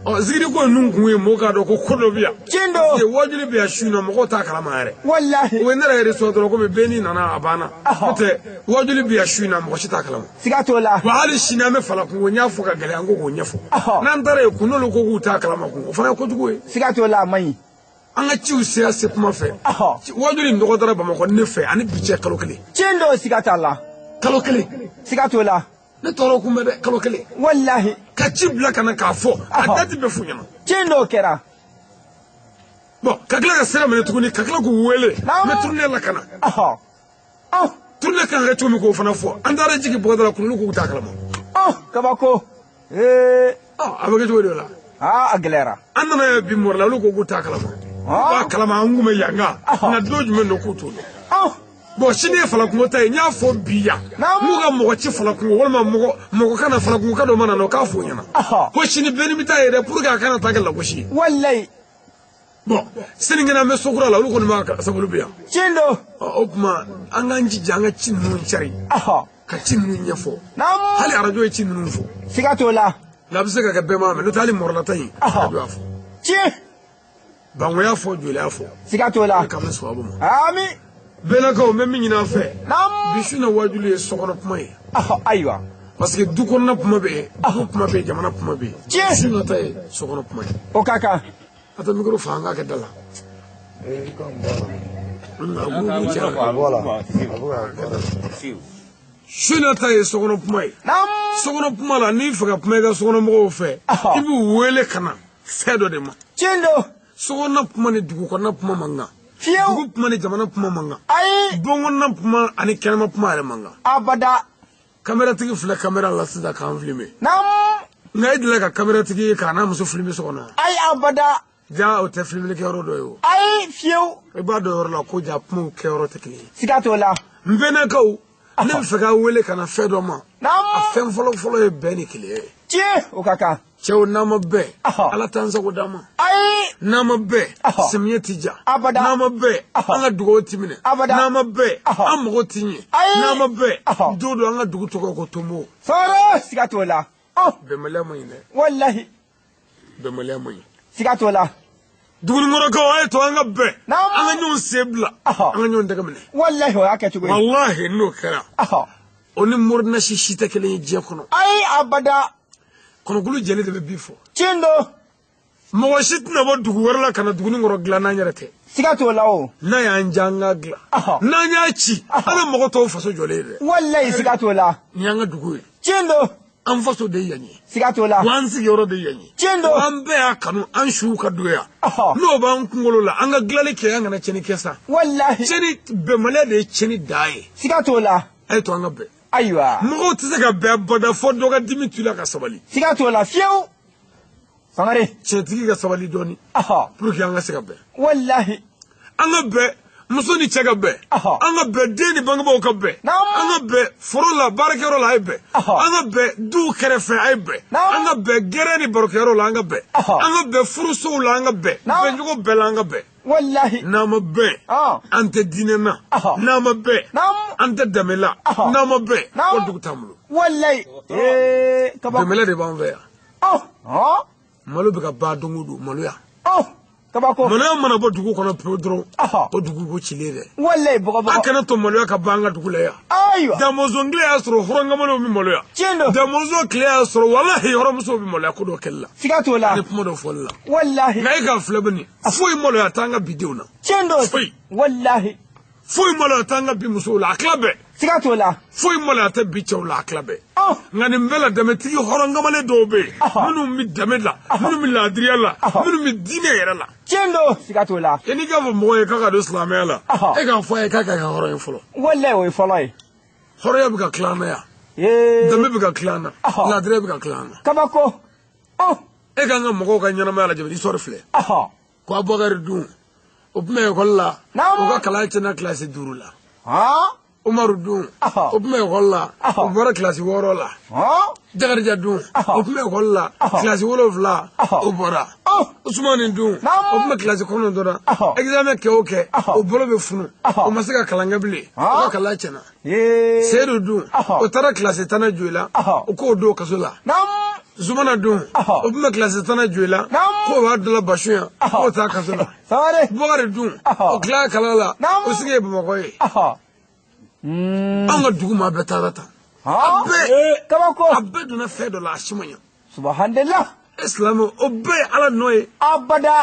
Ɔ zikiri ko ninnu kun ye mɔgɔw k'a dɔn ko ko dɔ bɛ yan. Tiɲɛ don. Parce que wajuli bɛ yan su in na mɔgɔw t'a kalama yɛrɛ. Walahi. O ye ne yɛrɛ yɛrɛ sɔrɔ dɔrɔn komi bɛɛ n'i nana a banna. N'o tɛ wajuli bɛ yan su in na mɔgɔ si t'a kalama. Siga t'o la. Wa hali sini an bɛ Falakungo n y'a fɔ ka gɛlɛya n ko k'o ɲɛfɔ. N'an taara yen kun n'olu ko k'u t'a kalama kun o fana ye kojugu ye. Siga t'o la a man ɲi. An ka ciw sera se kuma fɛ. Wajuli in dɔgɔdara Bamakɔ ne fɛ ani bi cɛ kalo kelen. Tiɲɛ don siga t'a la. Kalo kelen. Siga t'o la. Ne tɔɔrɔ kun bɛ dɛ kalo kelen. Walahi. Ka ci bila ka na k'a fɔ a dati bɛ f'u ɲɛna. Tiɲɛ dɔw kɛra. Bon ka tila ka sira minɛ tuguni ka tila k'u wele. N bɛ tournée la ka na. Tournée kan ka kɛ cogo min k'o fana fɔ an taara jigin bɔgɔda la kunun k'u t'a kalama. Kabako. A bɛ kɛ cogo di o la. A gɛlɛyara. An nana ye bi mɔrɔ la olu ko k'u t'a kalama. U b'a kalama an kun bɛ yan kan. Nka don jumɛn don k'u t'o dɔn. Bon sini ye Falakungo ta ye n y'a fɔ bi yan n'u ka mɔgɔ ci Falakungo walima mɔgɔ kana Falakungo ka dɔ mana na o k'a fɔ o ɲɛna ko sini bɛɛ ni bɛ taa ye dɛ pour que a kana taa kɛ lagosi ye. Walayi. Bon sinikɛnɛ an bɛ sokura la olu kɔni b'a sabu olu bɛ yan. Tiɲɛ don. O tuma an k'an jija an ka ci ninnu cari. Ka ci ninnu ɲɛfɔ. Hali arajo ye ci ninnu fɔ. Siga t'o la. Nka a bɛ se ka kɛ bɛɛ m'a mɛn n'o tɛ hali mɔrɔlata in arajo y'a fɔ. Tiɲɛ. Bango y'a fɔ joli y'a fɔ. Siga t'o la. K'an bɛ sababu ma. Ami. Bɛnakaw n bɛ min ɲini an fɛ. Bi su na wajuli ye sokɔnɔ kuma ye. Ayiwa. Parce que du kɔnɔna kuma bɛ yen, du kuma bɛ yen, jamana kuma bɛ yen. Tiɲɛ. Su na ta ye sokɔnɔ kuma ye. O ka kan. A tɛ micro fa an k'a kɛ da la. Su na ta ye sokɔnɔ kuma ye. Sokɔnɔ kuma la n'i fɛ ka kuma i ka sokɔnɔmɔgɔw fɛ, i b'u wele ka na fɛn dɔ de ma. Tiɲɛ don. Sokɔnɔna kuma ni dugu kɔnɔna kuma man kan. Fiyewu. Dugu kuma ni jamana kuma man kan. Ayi. Bon kɔnɔna kuma ani kɛnɛma kuma yɛrɛ man kan. Abada. Kameratigi filɛ kamera la sisan k'an filmer. Naamu. Nka e delila ka kameratigi ye k'a n'a muso filmer so kɔnɔ. Ayi abada. Ja o tɛ filmeli kɛyɔrɔ dɔ ye o. Ayi fiyewu. I b'a dɔn yɔrɔ la ko ja kumaw kɛyɔrɔ tɛ kelen ye. Siga t'o la. N bɛnakaw ne bɛ fɛ k'a wele ka na fɛn dɔ ma. Naamu. A fɛn fɔlɔ fɔlɔ ye bɛn ni kelenya ye. Tiɲɛ o ka kan. Cɛw n'an ma bɛn. Ala t'an sago d'an ma. Ayi. N'an ma bɛn. Samiyɛ ti ja. Abada. N'an ma bɛn. An ka dugawu ti minɛ. Abada. N'an ma bɛn. An mago ti ɲɛ. Ayi. N'an ma bɛn. Don dɔ an ka dugu tɔgɔ ko Tomo. Sɔrɔ siga t'o la. Bɛnbaliya man ɲi dɛ. Walahi. Bɛnbaliya man ɲi. Siga t'o la. Dugunikɔrɔkaw a ye to an ka bɛn. An ka ɲɔgɔn sen bila. An ka ɲɔgɔn tɛgɛ minɛ. Walahi o y'a kɛcogo ye. Walahi n'o kɛra. O ni morinasi si tɛ kelen ye diɲɛ kɔnɔ. Ayi abada. Kɔnɔkulu jɛlen de bɛ bi fɔ. Tiɲɛ don. Mɔgɔ si tɛna bɔ dugu wɛrɛ la ka na Dugunikɔrɔ dilan n'an yɛrɛ tɛ. Siga t'o la o. N'a y'an ja an ka dilan. N'an y'a ci an bɛ mɔgɔ tɔw faso jɔlen ye dɛ. Walayi siga t'o la. Nin y'an ka dugu ye. Tiɲɛ don. An faso de ye yan ye. Siga t'o la. Wa an sigiyɔrɔ de ye yan ye. Tiɲɛ don. An bɛɛ y'a kanu an siw ka don yan. N'o b'an kunkolo la an ka dilanli kɛ an kana tiɲɛni kɛ sa. Walahi. Tiɲɛni bɛnbaliya de ye tiɲɛni dan ye. Siga t'o la. A ye to an ka bɛn. Ayiwa. Mɔgɔw tɛ se ka bɛn bada fɔ dɔ ka dimi tu la ka sabali. Siga t'o la fiyewu. Sangare. Tiɲɛtigi ka sabali dɔɔni. Pour que an ka se ka bɛn. Walahi. An ka bɛn muso ni cɛ ka bɛn. An ka bɛn den ni bangebaaw ka bɛn. An ka bɛn foro la baarakɛyɔrɔ la a ye bɛn. An ka bɛn duw kɛrɛfɛ a ye bɛn. An ka bɛn gɛrɛn ni barokɛyɔrɔ la an ka bɛn. An ka bɛn furusow la an ka bɛn. Bɛncogo bɛɛ la an ka bɛn. Walahi. N'an ma bɛn. An tɛ diinɛ na. N'an ma bɛn. An tɛ danbe la. N'an ma bɛn. O dugu t'an bolo. Walahi. Bɛnbaliya de b'an fɛ yan. Malo bɛ ka ban don o don maloya. Kabako. Maloya mana bɔ dugu kɔnɔ pewu dɔrɔn. O dugu ko cilen dɛ. Walayi bɔgɔ bɔgɔ. A kana to maloya ka ban an ka dugu la yan. Ayiwa. Damɔzɔn tile y'a sɔrɔ hɔrɔnkamalenw bɛ maloya. Tiɲɛ don. Damɔzɔn tile y'a sɔrɔ walahi hɔrɔnmusow bɛ maloya ko dɔ kɛli la. Siga t'o la. Ani kuma dɔ fɔli la. Walahi. Nka e k'a filɛ bani foyi maloya t'an ka bi denw na. Tiɲɛ don. Foyi. Walahi. Foyi maloya t'an ka bi musow la a tila bɛɛ. Siga t'o la. Foyi maloya tɛ bi cɛw la a tila bɛɛ. Nka nin bɛɛ la dɛmɛtigi hɔrɔnkamalen dɔw bɛ yen minnu bɛ dɛmɛ la minnu bɛ laadiriya la minnu bɛ diinɛ yɛrɛ la. Tiɲɛ don siga t'o la. I n'i k'a fɔ mɔgɔ ye k'a ka don silamɛya la e k'a fɔ a ye k'a ka kɛ hɔrɔn ye fɔlɔ. Walayi o ye fɔlɔ ye. Hɔrɔnya bɛ ka tila an na yan. Danbe bɛ ka tila an na. Laadiriya bɛ ka tila an na. Kabako. E k'an ka mɔgɔw ka ɲɛnamaya lajɛ histoire filɛ. Ko Abubakari dun o tun bɛ ekɔli la o ka kalan tiɲɛna kilasi 5 la. Umaru dun o tun bɛ ekɔli la o bɔra kilasi 6 la. Jakarija dun o tun bɛ ekɔli la kilasi 7 o bɔra. Usumani dun o tun bɛ kilasi 9 na examen kɛ o kɛ o bolo bɛ funu o ma se ka kalan kɛ bilen o ka kalan tiɲɛna Seyidu dun o taara kilasi 10 Joyila o k'o don kaso la Zumana dun o tun bɛ kilasi 10 Joyila k'o b'a dɔ la Basu yan k'o taa kaso la Bubakari dun o tilala kalan la o sigi ye Bamakɔ ye an ka dugu maa bɛɛ taara tan a bɛɛ kabako a bɛɛ donna fɛn dɔ la a si ma ɲɛ subhanallah silamɛ o bɛɛ ye Ala nɔ ye abada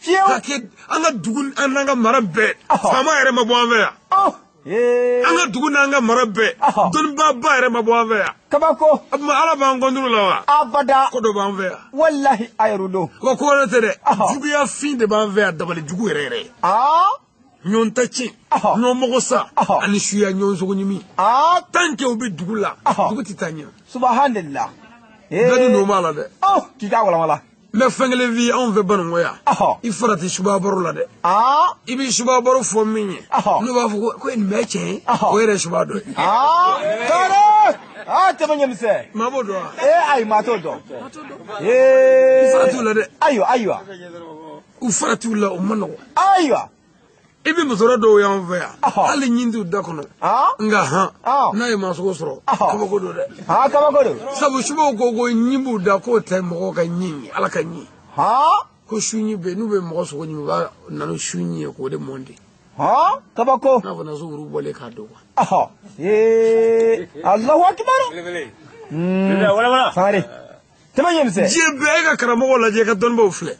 fiyewu k'a kɛ an ka dugu an n'an ka mara bɛɛ faama yɛrɛ ma bɔ an fɛ yan an ka dugu n'an ka mara bɛɛ dɔnnibaaba yɛrɛ ma bɔ an fɛ yan kabako o tuma Ala b'an kɔnturu la wa abada ko dɔ b'an fɛ yan walahi a yɛrɛ don wa ko wɛrɛ tɛ dɛ juguya fin de b'an fɛ yan dabali jugu yɛrɛ yɛrɛ ɲɔgɔn ta tiɲɛ ɲɔgɔn mago sa ani suya ɲɔgɔn sogo ɲimi tant que u bɛ dugu la dugu tɛ taa ɲɛ subhanallah bɛɛ dun don b'a la dɛ k'i k'a walawala n bɛ fɛn kelen f'i ye anw fɛ Banikɔ yan i farati subabaro la dɛ i bɛ subabaro fɔ min ye n'o b'a fɔ ko nin bɛɛ tiɲɛ ye o yɛrɛ ye suba dɔ ye tɔɔrɔ tɛmɛ ɲɛmisɛn maa b'o dɔn wa ayi maa t'o dɔn i farati u la dɛ ayiwa ayiwa u farati u la o man nɔgɔn ayiwa i bɛ musokɔrɔ dɔw y'an fɛ yan hali ɲin t'u da kɔnɔ nka han n'a ye masogo sɔrɔ kabako don dɛ kabako don sabu subaw ko ɲin b'u da k'o tɛ mɔgɔw ka ɲin ye Ala ka ɲin ko su ɲin bɛ yen n'u bɛ mɔgɔ sogo ɲimi u b'a na ni su ɲin ye k'o de mɔn de kabako n'a fɔ so wuru bɔlen k'a don quoi Alahu akibaru sangare tɛmɛ ɲɛmisɛn diɲɛ bɛɛ e ka karamɔgɔw lajɛ i ka dɔnnibaw filɛ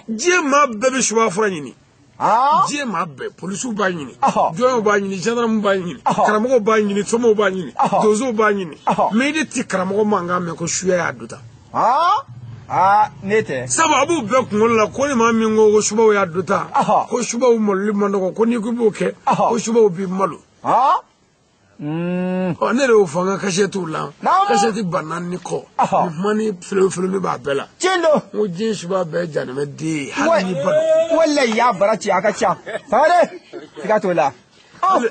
diɲɛ maa bɛɛ bɛ suba fura ɲini diɲɛ maa bɛɛ polisiw b'a ɲini jɔnw b'a ɲini gendarme b'a ɲini karamɔgɔw b'a ɲini somɔgɔw b'a ɲini donsow b'a ɲini mais i de ti karamɔgɔ mankan mɛn ko suya y'a do ta ne tɛ sabu a b'u bɛɛ kunkolo la ko ni maa min ko subaw y'a do ta ko subaw maloli man nɔgɔn ko n'i ko i b'o kɛ ko subaw b'i malo ne de y'o fɔ n ka kasɛtiw la kasɛti 4000 ni kɔ nin kuma ni filenfilenw b'a bɛɛ la tiɲɛ don n ko diɲɛ suba bɛɛ janimɛ den ye hali n'i ba don walayi y'a bara ci a ka ca sangare siga t'o la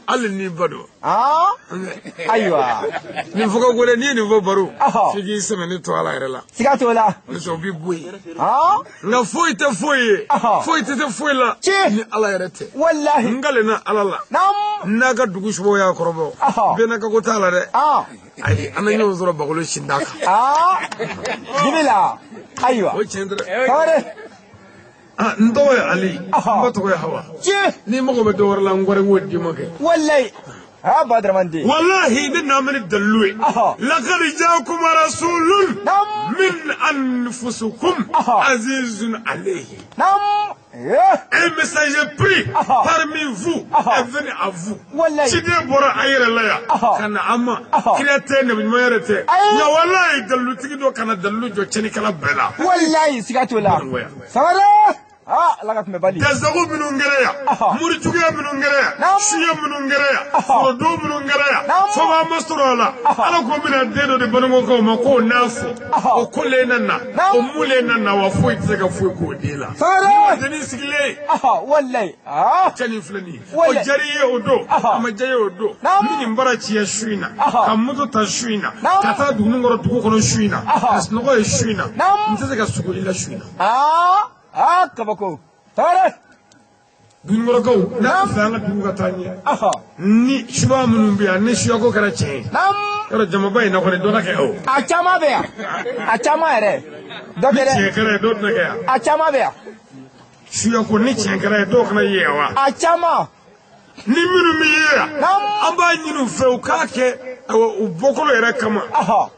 hali n'i ba don ayiwa nin fɔ ka go dɛ n'i ye nin fɔ baro f'i k'i sɛmɛ ne to Ala yɛrɛ la siga t'o la n'o tɛ o b'i bɔ yen nka foyi tɛ foyi ye foyi tɛ se foyi la ni Ala yɛrɛ tɛ walahi n kalenna Ala la n'a ka dugu subaw y'a kɔrɔbɔ bɛɛ n'a ka ko t'a la dɛ ayi an na ɲɔgɔn sɔrɔ bagolo sinda kan dibi la ayiwa o tiɲɛ tɛ dɛ n tɔgɔ ye Ali n ba tɔgɔ ye Hawa n'i mago bɛ dɔ wɛrɛ la n kɔrɔ n k'o d'i ma kɛ walayi Badramane den walahi ne n'an bɛ ni dalilu ye laqad jaakum rasulun min anfusikum azizun alayhi un messager pris parmi vous est venu à vous. Ciden bɔra a yɛrɛ la yan ka na an ma kira tɛ nabi ɲuman yɛrɛ tɛ nka walayi dalilutigi dɔ kana dalilu jɔ tiɲɛnikɛla bɛɛ la. Walayi siga t'o la. Sangare Ala ka tɛmɛ bali. Gasago minnu kɛra yan morijuguya minnu kɛra yan suɲɛ minnu kɛra yan forodon minnu kɛra yan fɔba ma sɔrɔ a la Ala ko bɛna den dɔ di Banikɔkaw ma k'o n'a fɔ o kolen na na o mulen na na wa foyi tɛ se ka foyi k'o den la. Sangare dennin sigilen. Walayi. Cɛnin filɛ nin ye o diyara i ye o don a ma diya i ye o don n bɛ nin bara ci su in na ka moto ta su in na ka taa dugu kɔrɔ dugu kɔnɔ su in na ka sunɔgɔ ye su in na n tɛ se ka sugo i la su in na. Kabako sangare Dununkɔrɔkaw n'a fɛ an ka dugu ka taa ɲɛ ni suba minnu bɛ yan ni suyako kɛra tiɲɛ ye yɔrɔ jamaba in na kɔni dɔ na kɛ o a caman bɛ yan a caman yɛrɛ dɔ tɛ dɛ ni tiɲɛ kɛra ye dɔw tɛna kɛ yan a caman bɛ yan suyako ni tiɲɛ kɛra ye dɔw kana ye yan wa a caman ni minnu bɛ ye yan an b'a ɲini u fɛ u k'a kɛ u bɔkolo yɛrɛ kama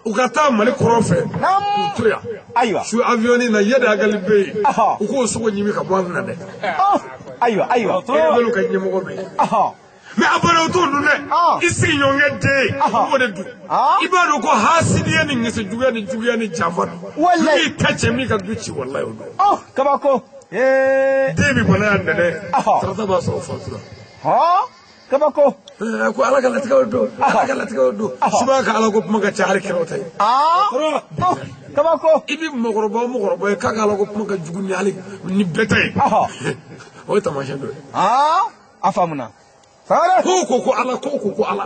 u ka taa Mali kɔrɔ fɛ k'u to yan ayiwa su avion na Iyad Ag Ghali bɛ yen u k'o sogo ɲimi ka bɔ an na dɛ ayiwa ayiwa rebelle ka ɲɛmɔgɔ bɛ yen mais a bɔra o t'o dun dɛ i sigiɲɔgɔnkɛ den i b'o de dun i b'a dɔn ko hasidiya ni ŋɛsɛ juguya ni juguya ni janfa don walayi n'i ta cɛ min ka du ci walayi o don kabako den bɛ bana yan nɛnɛ tarata b'a sɔrɔ fatura kabako ko Ala ka latigɛw don Ala ka latigɛw don suba ka Ala ko kuma ka ca hali kiraw ta ye kabako i bɛ mɔgɔkɔrɔba o mɔgɔkɔrɔba ye k'a ka Ala ko kuma ka jugu ni hali ni bɛɛ ta ye o ye taamasiyɛn dɔ ye a faamuna sangare ko ko Ala ko ko Ala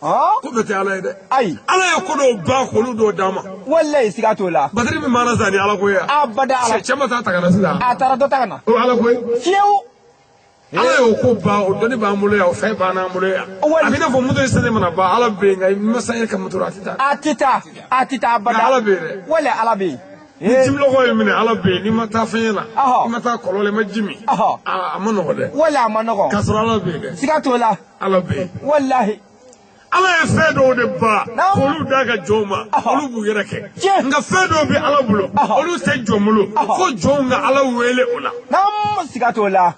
Ko bɛɛ tɛ ala ye dɛ. Ayi. Ala ye ko dɔw ban k'olu dɔw d'a ma. Walayi siga t'o la. Batiri min b'an na sisan ni ala ko ye. Abada ala. Cɛ ma taa ta ka na sisan. A taara dɔ ta ka na. O ala ko ye. Fiyewu. Ala y'o ko ban, o dɔnni b'an bolo yan, o fɛn b'an bolo yan. A bɛ i n'a fɔ moto ye sani mana ban, ala bɛ yen nka i ma sange ka moto la, a tɛ taa. A tɛ taa, a tɛ taa abada. Ala bɛ yen dɛ. Walayi ala bɛ yen. Ni jimilɔgɔ ye minɛ, ala bɛ yen, n'i ma taa fɛn na, i ma taa kɔlɔn la, i ma ji min, a ma nɔgɔ dɛ. Walayi a ma nɔgɔ. K'a sɔrɔ ala bɛ yen dɛ. Siga t'o la. Ala bɛ yen. Walahi. Ala ye fɛn dɔw de ban k'olu d'a ka jɔnw ma, olu b'u yɛrɛ kɛ. Nka fɛn dɔw bɛ ala bolo, olu tɛ jɔn bolo, fo jɔnw ka ala wele o la. Naamu, siga t'o la.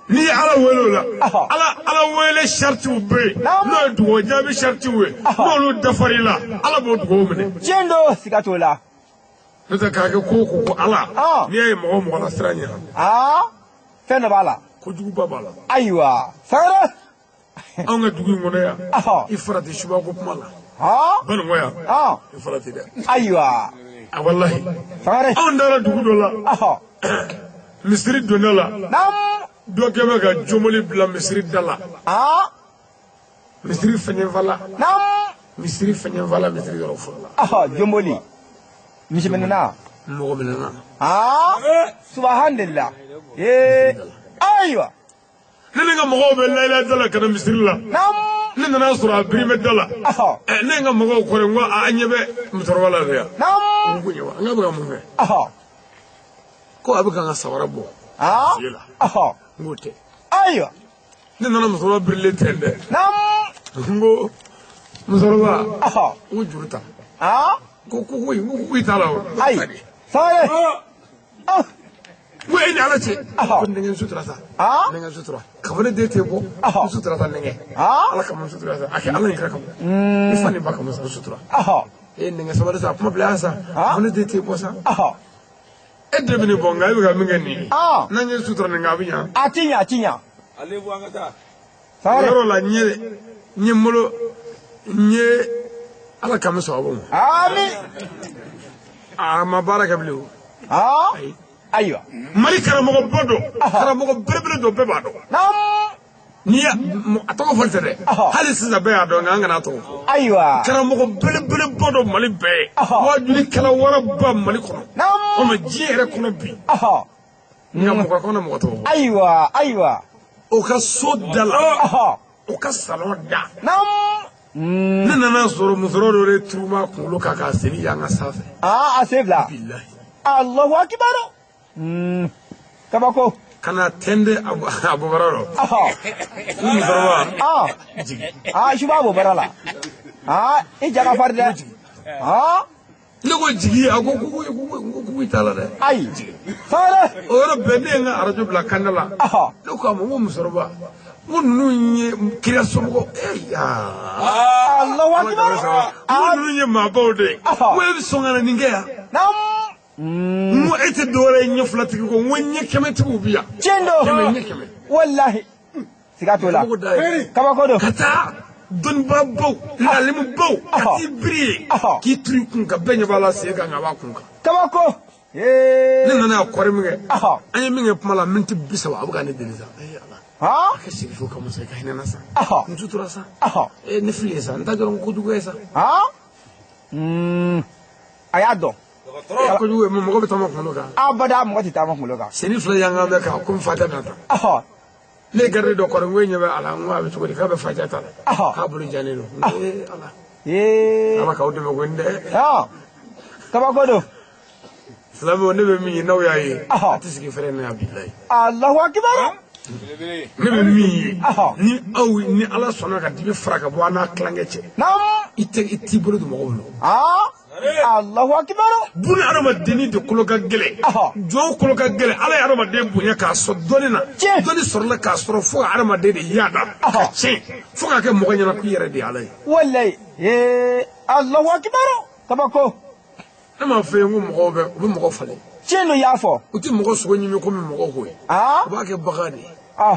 N'i ye ala wele o la, ala wele saritiw bɛ yen, n'o ye dugawu jaabi saritiw ye, n'olu dafar'i la, ala b'o dugawu minɛ. Tiɲɛ don, siga t'o la. N'o tɛ k'a kɛ ko ko ala, n'i y'a ye mɔgɔ mɔgɔ la sira ɲɛna. Fɛn dɔ b'a la. Kojuguba b'a la. Ayiwa, sangare. Anw ka dugu in kɔnɔ yan, i farati subako kuma la. Banikɔ yan, i farati dɛ. Ayiwa. A walahi. Sangare. Anw taara dugu dɔ la. Misiri donda la. Dɔ kɛ bɛ ka jomoli bila misiri da la. Misiri fɛɲɛfala. Misiri fɛɲɛfala, misiri yɔrɔ fɔlɔ la. Jomoli. Misi minɛna. Mɔgɔ minɛna. Subahanallah. Ayiwa. Ne ni n ka mɔgɔw bɛ layila da la ka na misiri la. Ne nana sɔrɔ a birimɛ da la. Ne ye n ka mɔgɔw kɔrɔ, n ko a ɲɛ bɛ musokɔrɔba la de yan. N ko ɲɛ wa, n k'a bɛ ka mun kɛ? Ko a bɛ ka n ka sabara bɔ. Fiye la. N k'o tɛ. Ayiwa. Ne nana musokɔrɔba birilen tɛ dɛ. N ko musokɔrɔba. N ko juru ta. Ko ko ko i t'a la o. Ayi. Sangare. N ko e ni ala cɛ. Ko nɛgɛ n sutura sa. Nɛgɛ n sutura. Ka fɔ ne den tɛ bɔ. N sutura sa nɛgɛ. Ala kama n sutura sa. A kɛ ala ni kira kama. I fa ni ba kama sa n sutura. E nɛgɛ sabali sa, kuma bila yan sa. Ka fɔ ne den tɛ bɔ sa. E den bɛ nin bɔ nka e bɛ ka min kɛ nin ye. N'an ye sutura nin kan a bɛ ɲa. A ti ɲa, a ti ɲa. Ale bɔ an ka taa. Yɔrɔ la n ye n bolo n ye ala kami sɔrɔ ma. Ami. A ma baara kɛ bilen o. Ayi. Ayiwa. Mali karamɔgɔba dɔ, karamɔgɔ belebele dɔ, bɛɛ b'a dɔn. N'i ye a tɔgɔ fɔli tɛ dɛ. Hali sisan bɛɛ y'a dɔn nka an kana a tɔgɔ fɔ. Ayiwa. Karamɔgɔ belebeleba dɔ Mali bɛɛ ye. Waajulikɛla waraba Mali kɔnɔ. O ma diɲɛ yɛrɛ kɔnɔ bi. Nka mɔgɔ kɔnɔ mɔgɔ tɔgɔ fɔ. Ayiwa, ayiwa. O ka so da la. O ka salon da. Ne nana sɔrɔ musokɔrɔba dɔ de turuma kunkolo kan k'a seli yan ka sanfɛ. A sen fila. Bilahi. Alahu akibaru. Kabako. Kana tɛnde a bɔbara rɔ. Ni musokɔrɔba. Jigin. Suba bɔbara la. I ja ka farin dɛ. Ne ko jigi, a ko ko i t'a la dɛ. Ayi. Sangare. O yɔrɔ bɛɛ ne ye n ka arajo bila kanda la. Ne ko a ma n ko musokɔrɔba, n ko ninnu ye kira somɔgɔw. Alahu akibaru. N ko ninnu ye maabaw de ye. N ko e bɛ sɔn ka na nin kɛ yan. N ko e tɛ dɔwɛrɛ ye ɲɛ filatigi ko, n ko ɲɛ kɛmɛtigiw bɛ yan. Tiɲɛ don. Kɛmɛ ɲɛ kɛmɛ. Walahi. Siga t'o la. Kabako don. Ka taa dɔnnibabaw, lalimubaw, ka t'i biri yen, k'i turu i kun kan, bɛɛ ɲɛ b'a la sen kan nka a b'a kun kan. Kabako. Ne nana a kɔri min kɛ, an ye min kɛ kuma la miniti 30, a bɛ ka ne deli sa. A ka sigi fo ka musa i ka hinɛ na sa. N sutura sa. Ne fili ye sa, n t'a dɔn ko kojugu ye sa. A y'a dɔn. Kojugu ye mɔgɔ bɛ taama kunkolo kan. Abada mɔgɔ tɛ taama kunkolo kan. Senni fila y'an kan bɛ kan komi fata na tan. Ne ye garidi dɔ kɔrɔ, n ko e ɲɛ bɛ a la, n ko a bɛ cogo di, k'a bɛ fajɛ ta la. K'a bolo jalen don. Ala. Ala k'aw dɛmɛ ko n dɛ. Kabako don. Silamɛw, ne bɛ min ye n'aw y'a ye, a tɛ sigi fɛrɛ na yan bilayi. Alahu akibaru. Ne bɛ min ye, ni aw ni ala sɔnna ka dibi fara ka bɔ an n'a tilankɛ cɛ. I t'i bolo don mɔgɔw bolo. Allahu akibaru. Buna hadamadenni de kolo ka gɛlɛn. Jɔn kolo ka gɛlɛn. Ala ye hadamaden bonya k'a sɔn dɔnni na. Dɔnni sɔrɔla k'a sɔrɔ fo ka hadamaden de yaada ka tiɲɛ fo k'a kɛ mɔgɔ ɲɛna k'i yɛrɛ de ye ala ye. Walayi. Allahu akibaru. Kabako. Ne m'a fɔ ye n ko mɔgɔw bɛ u bɛ mɔgɔ falen. Tiɲɛ don, i y'a fɔ. U tɛ mɔgɔ sogo ɲimi komi mɔgɔ ko ye. U b'a kɛ bagan de ye. A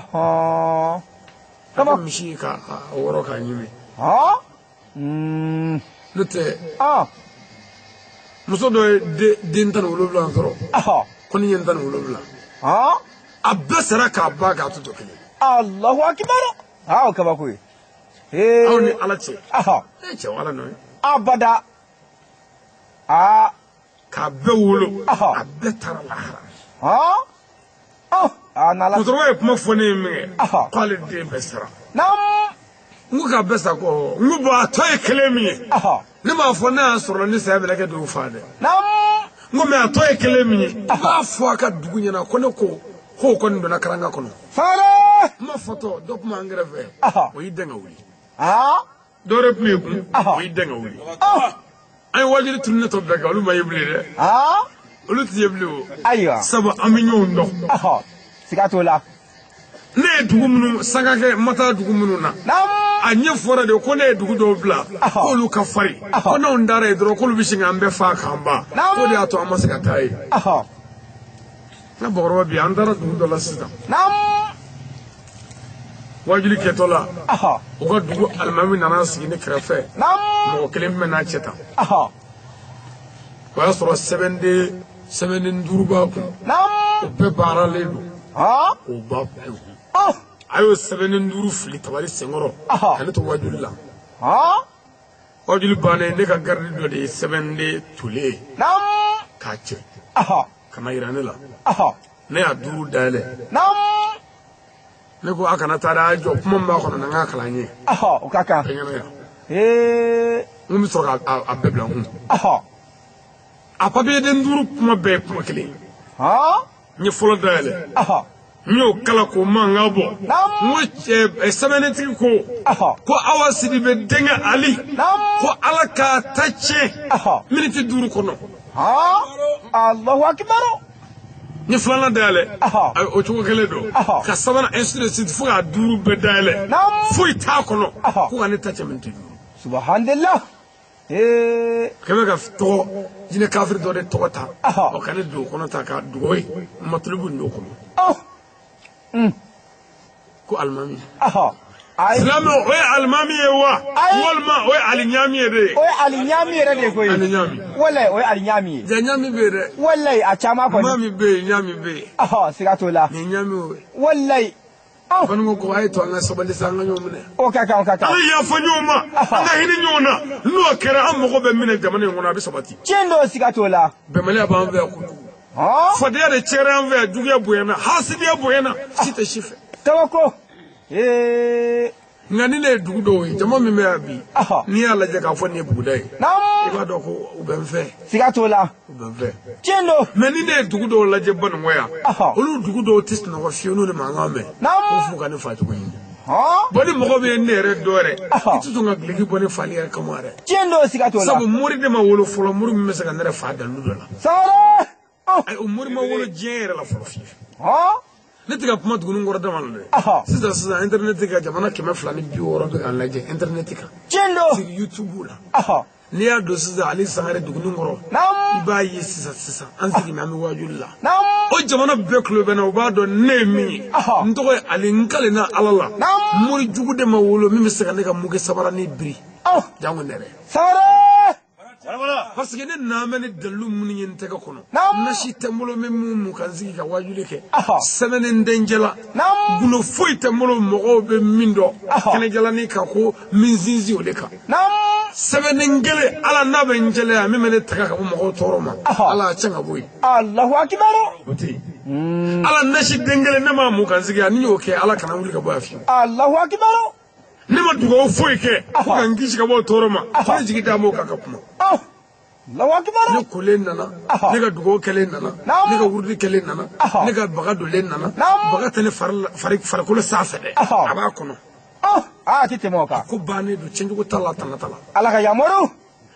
ka misi ka wɔrɔ k'a ɲimi. N'o tɛ. Muso dɔ ye den 17 sɔrɔ. Ko ni ye 17. A bɛɛ sara k'a ban k'a to tɔ kelen. Allahu akibaru. O kabako ye. Aw ni Ala cɛ. E cɛ Ala nɔ ye. Abada. Aa. K'a bɛɛ wolo. A bɛɛ taara lahara. Musokɔrɔba ye kuma fɔ ne ye min kɛ, k'ale den bɛɛ sara. N ko k'a bɛɛ sa ko n ko bon a tɔ ye kelen min ye. Ne m'a fɔ n'a y'a sɔrɔ ni saya bɛna kɛ dugu fa dɛ. N ko mais a tɔ ye kelen min ye. N b'a fɔ a ka dugu ɲɛna ko ne ko k'o kɔni donna karanga kɔnɔ. N ma fɔtɔ dɔ tun b'an kɛrɛfɛ. O y'i dɛn ka wuli. Dɔ wɛrɛ tun b'i kun. O y'i dɛn ka wuli. An ye wajuli tununnen tɔ bɛɛ kɛ olu ma ye bilen dɛ. Olu tɛ ye bilen o. Ayiwa. Sabu an bɛ ɲɔgɔn dɔn. Siga t'o la. Ne ye dugu minnu sanga kɛ n ma taa dugu minnu na. A ɲɛ fɔra de ko ne ye dugu dɔw bila. K'olu ka farin. Ko n'anw taara yen dɔrɔn k'olu bɛ sin k'an bɛɛ faa k'an ban. K'o de y'a to an ma se ka taa yen. N ka bakɔrɔba bi an taara dugu dɔ la sisan. Wajuli kɛtɔ la. U ka dugu alimami nana sigi ne kɛrɛfɛ. Mɔgɔ kelen bɛ n'a cɛ tan. O y'a sɔrɔ sɛbɛnden 5 b'a kun. O bɛɛ baaralen don. K'o ban pewu. A y'o sɛbɛnden 5 fili tabali senkɔrɔ. Ka ne to wajuli la. Wajuli bannen ne ka garidi dɔ de ye sɛbɛnden tolen ye. K'a cɛ. Ka na yira ne la. Ne y'a 5 dayɛlɛ. Ne ko a kana taa dɛ a jɔ kuma min b'a kɔnɔ na n k'a kalan ye. O ka kan. Fɛn ɲɛna yan. N ko n bɛ sɔrɔ k'a bɛɛ bila n kun. A papiye den 5 kuma bɛɛ ye kuma kelen ye. N ye fɔlɔ dayɛlɛ. N y'o kalan k'o mankan bɔ. N ko sɛbɛnnitigi ko. Ko Awa Sidibe denkɛ Ali. Ko Ala k'a ta tiɲɛ. Miniti 5 kɔnɔ. Alahu akibaru. N ye filanan dayɛlɛ. O cogo kelen don. Ka sabanan ainsi de suite fo k'a 5 bɛɛ dayɛlɛ. Foyi t'a kɔnɔ. Ko ka ne ta tiɲɛ miniti 5. Subhanallah. Kɛmɛ ka tɔgɔ jinɛ kafiri dɔ de tɔgɔ ta. O ka ne don o kɔnɔ ta ka dugawu ye matulubu nin kɔnɔ. Ko alimami. Silamɛ o ye alimami ye wa? Walima o ye aliɲami ye de. O ye aliɲami yɛrɛ de koyi. Aliɲami. Walayi o ye aliɲami ye. Ja ɲami bɛ yen dɛ. Walayi a caman kɔni. Mami bɛ yen ɲami bɛ yen. Siga t'o la. Nin ɲami o ye. Walayi. Fani ko a ye to an ka sabali sa an ka ɲɔgɔn minɛ. O ka kan o ka kan. An ka yafa ɲɔgɔn ma. An ka hinɛ ɲɔgɔn na. N'o kɛra an mago bɛ minɛ jamana in kɔnɔ a bɛ sabati. Tiɲɛ don siga t'o la. Bɛnbaliya b'an fɛ yan kojugu. Fadenya de cɛra an fɛ yan juguya bonyana hasidiya bonyana si tɛ si fɛ. Kabako. Nka ni ne ye dugu dɔw ye jama min bɛ yan bi. N'i y'a lajɛ k'a fɔ nin ye buguda ye. I b'a dɔn ko u bɛ n fɛ. Siga t'o la. U bɛ n fɛ. Tiɲɛ don. Mais ni ne ye dugu dɔw lajɛ Banikɔ yan. Olu dugu dɔw tɛ sunɔgɔ fiyewu n'u ni mankan mɛn. Ko f'u ka ne facogo ɲini. Bon ni mɔgɔ bɛ ye ne yɛrɛ dɔ yɛrɛ. I tɛ sɔn ka duloki bɔ ne fali yɛrɛ kama yɛrɛ. Tiɲɛ don siga t'o la. Sabu mori de ma wolo fɔlɔ mori min bɛ se ka ne yɛrɛ fa dalilu dɔ la. Sawara. Ayi o mori ma wolo diɲɛ yɛrɛ la fɔlɔ fiyewu. Ne tɛ ka kuma tuguni kɔrɔ dama la dɛ. Sisan sisan internet kan jamana 260 bɛ k'an lajɛ internet kan. Tiɲɛ don. Sur YouTube la. N'i y'a don sisan Ali Sangare duguni kɔrɔ. I b'a ye sisan sisan an sigilen an bɛ wajuli la. O jamana bɛɛ tulo bɛ n na u b'a dɔn ne ye min ye. N tɔgɔ ye Ali n kalenna Ala la. Mori jugu de ma wolo min bɛ se ka ne ka muge sabarani biri. Jango ne yɛrɛ. Sangare. Parce que ne nana bɛ ni dalilu minnu ye n tɛgɛ kɔnɔ. Nasi tɛ n bolo n bɛ mun ka n sigi ka wajuli kɛ. Sɛbɛnnen tɛ n jɛ la. Gundo foyi tɛ n bolo mɔgɔw bɛ min dɔn. Kɛnɛjalani kan ko min sinsin o de kan. Sɛbɛnnen kelen Ala n'a bɛ n jɛlɛya min bɛ ne taga ka bɔ mɔgɔw tɔɔrɔ ma. Ala a cɛ ka bɔ yen. Alahu akibaru. O tɛ yen. Ala nasi den kelen ne m'a mun ka n sigi yan ni y'o kɛ Ala kana wuli ka bɔ yan fiyewu. Alahu akibaru. Ne ma dugawu foyi kɛ fo ka n kisi ka bɔ o tɔɔrɔ ma. Fo ne jigi da m'o kan ka kuma. Ne kolen nana, ne ka dugawu kɛlen nana, ne ka wurudi kɛlen nana, ne ka baga donlen nana. Baga tɛ ne farikolo sanfɛ dɛ, a b'a kɔnɔ. A tɛ tɛmɛ o kan. Ko bannen don, tiɲɛcogo t'a la, tana t'a la. Ala ka yamaru.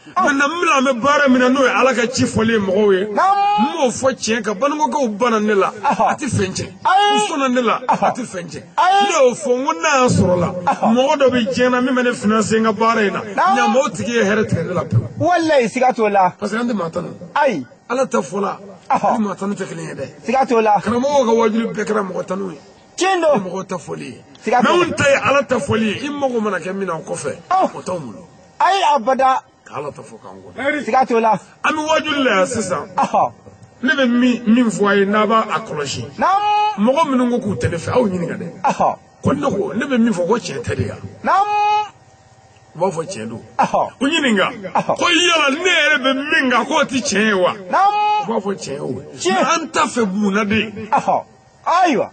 Maintenant n bɛna an bɛ baara min na n'o ye Ala ka ci fɔlen ye mɔgɔw ye. N m'o fɔ tiɲɛ kan Banikɔkaw banna ne la a tɛ fɛn tiɲɛ. U sɔnna ne la a tɛ fɛn tiɲɛ. Ne y'o fɔ n ko n'a y'a sɔrɔ la mɔgɔ dɔ bɛ diɲɛ na min bɛ ne financer n ka baara in na. Ɲama o tigi ye hɛrɛ tigɛ ne la pewu. Walayi siga t'o la. Parce que an tɛ maa tanu. Ayi. Ala ta fɔla ni maa tanu tɛ kelen ye dɛ. Siga t'o la. Karamɔgɔw ka wajuli bɛɛ kɛra mɔgɔ tanu ye. Tiɲɛ don. Mɔgɔw ta fɔli ye. Siga t'o la. Mais anw ta ye Ala ta fɔli ye. I mago mana kɛ min na o kɔfɛ o t'anw bolo. Ayi abada. Ala ta fɔ k'an kɔ. Siga t'o la. An bɛ wajuli la yan sisan. Ne bɛ min fɔ a ye n'a b'a kɔlɔsi. Mɔgɔ minnu ko k'u tɛ ne fɛ aw ɲininka dɛ. Ko ne ko ne bɛ min fɔ ko tiɲɛ tɛ de yan. U b'a fɔ tiɲɛ don. U ɲininka ko yala ne yɛrɛ bɛ min kan k'o tɛ tiɲɛ ye wa? U b'a fɔ tiɲɛ o. An t'a fɛ bunna de. Ayiwa.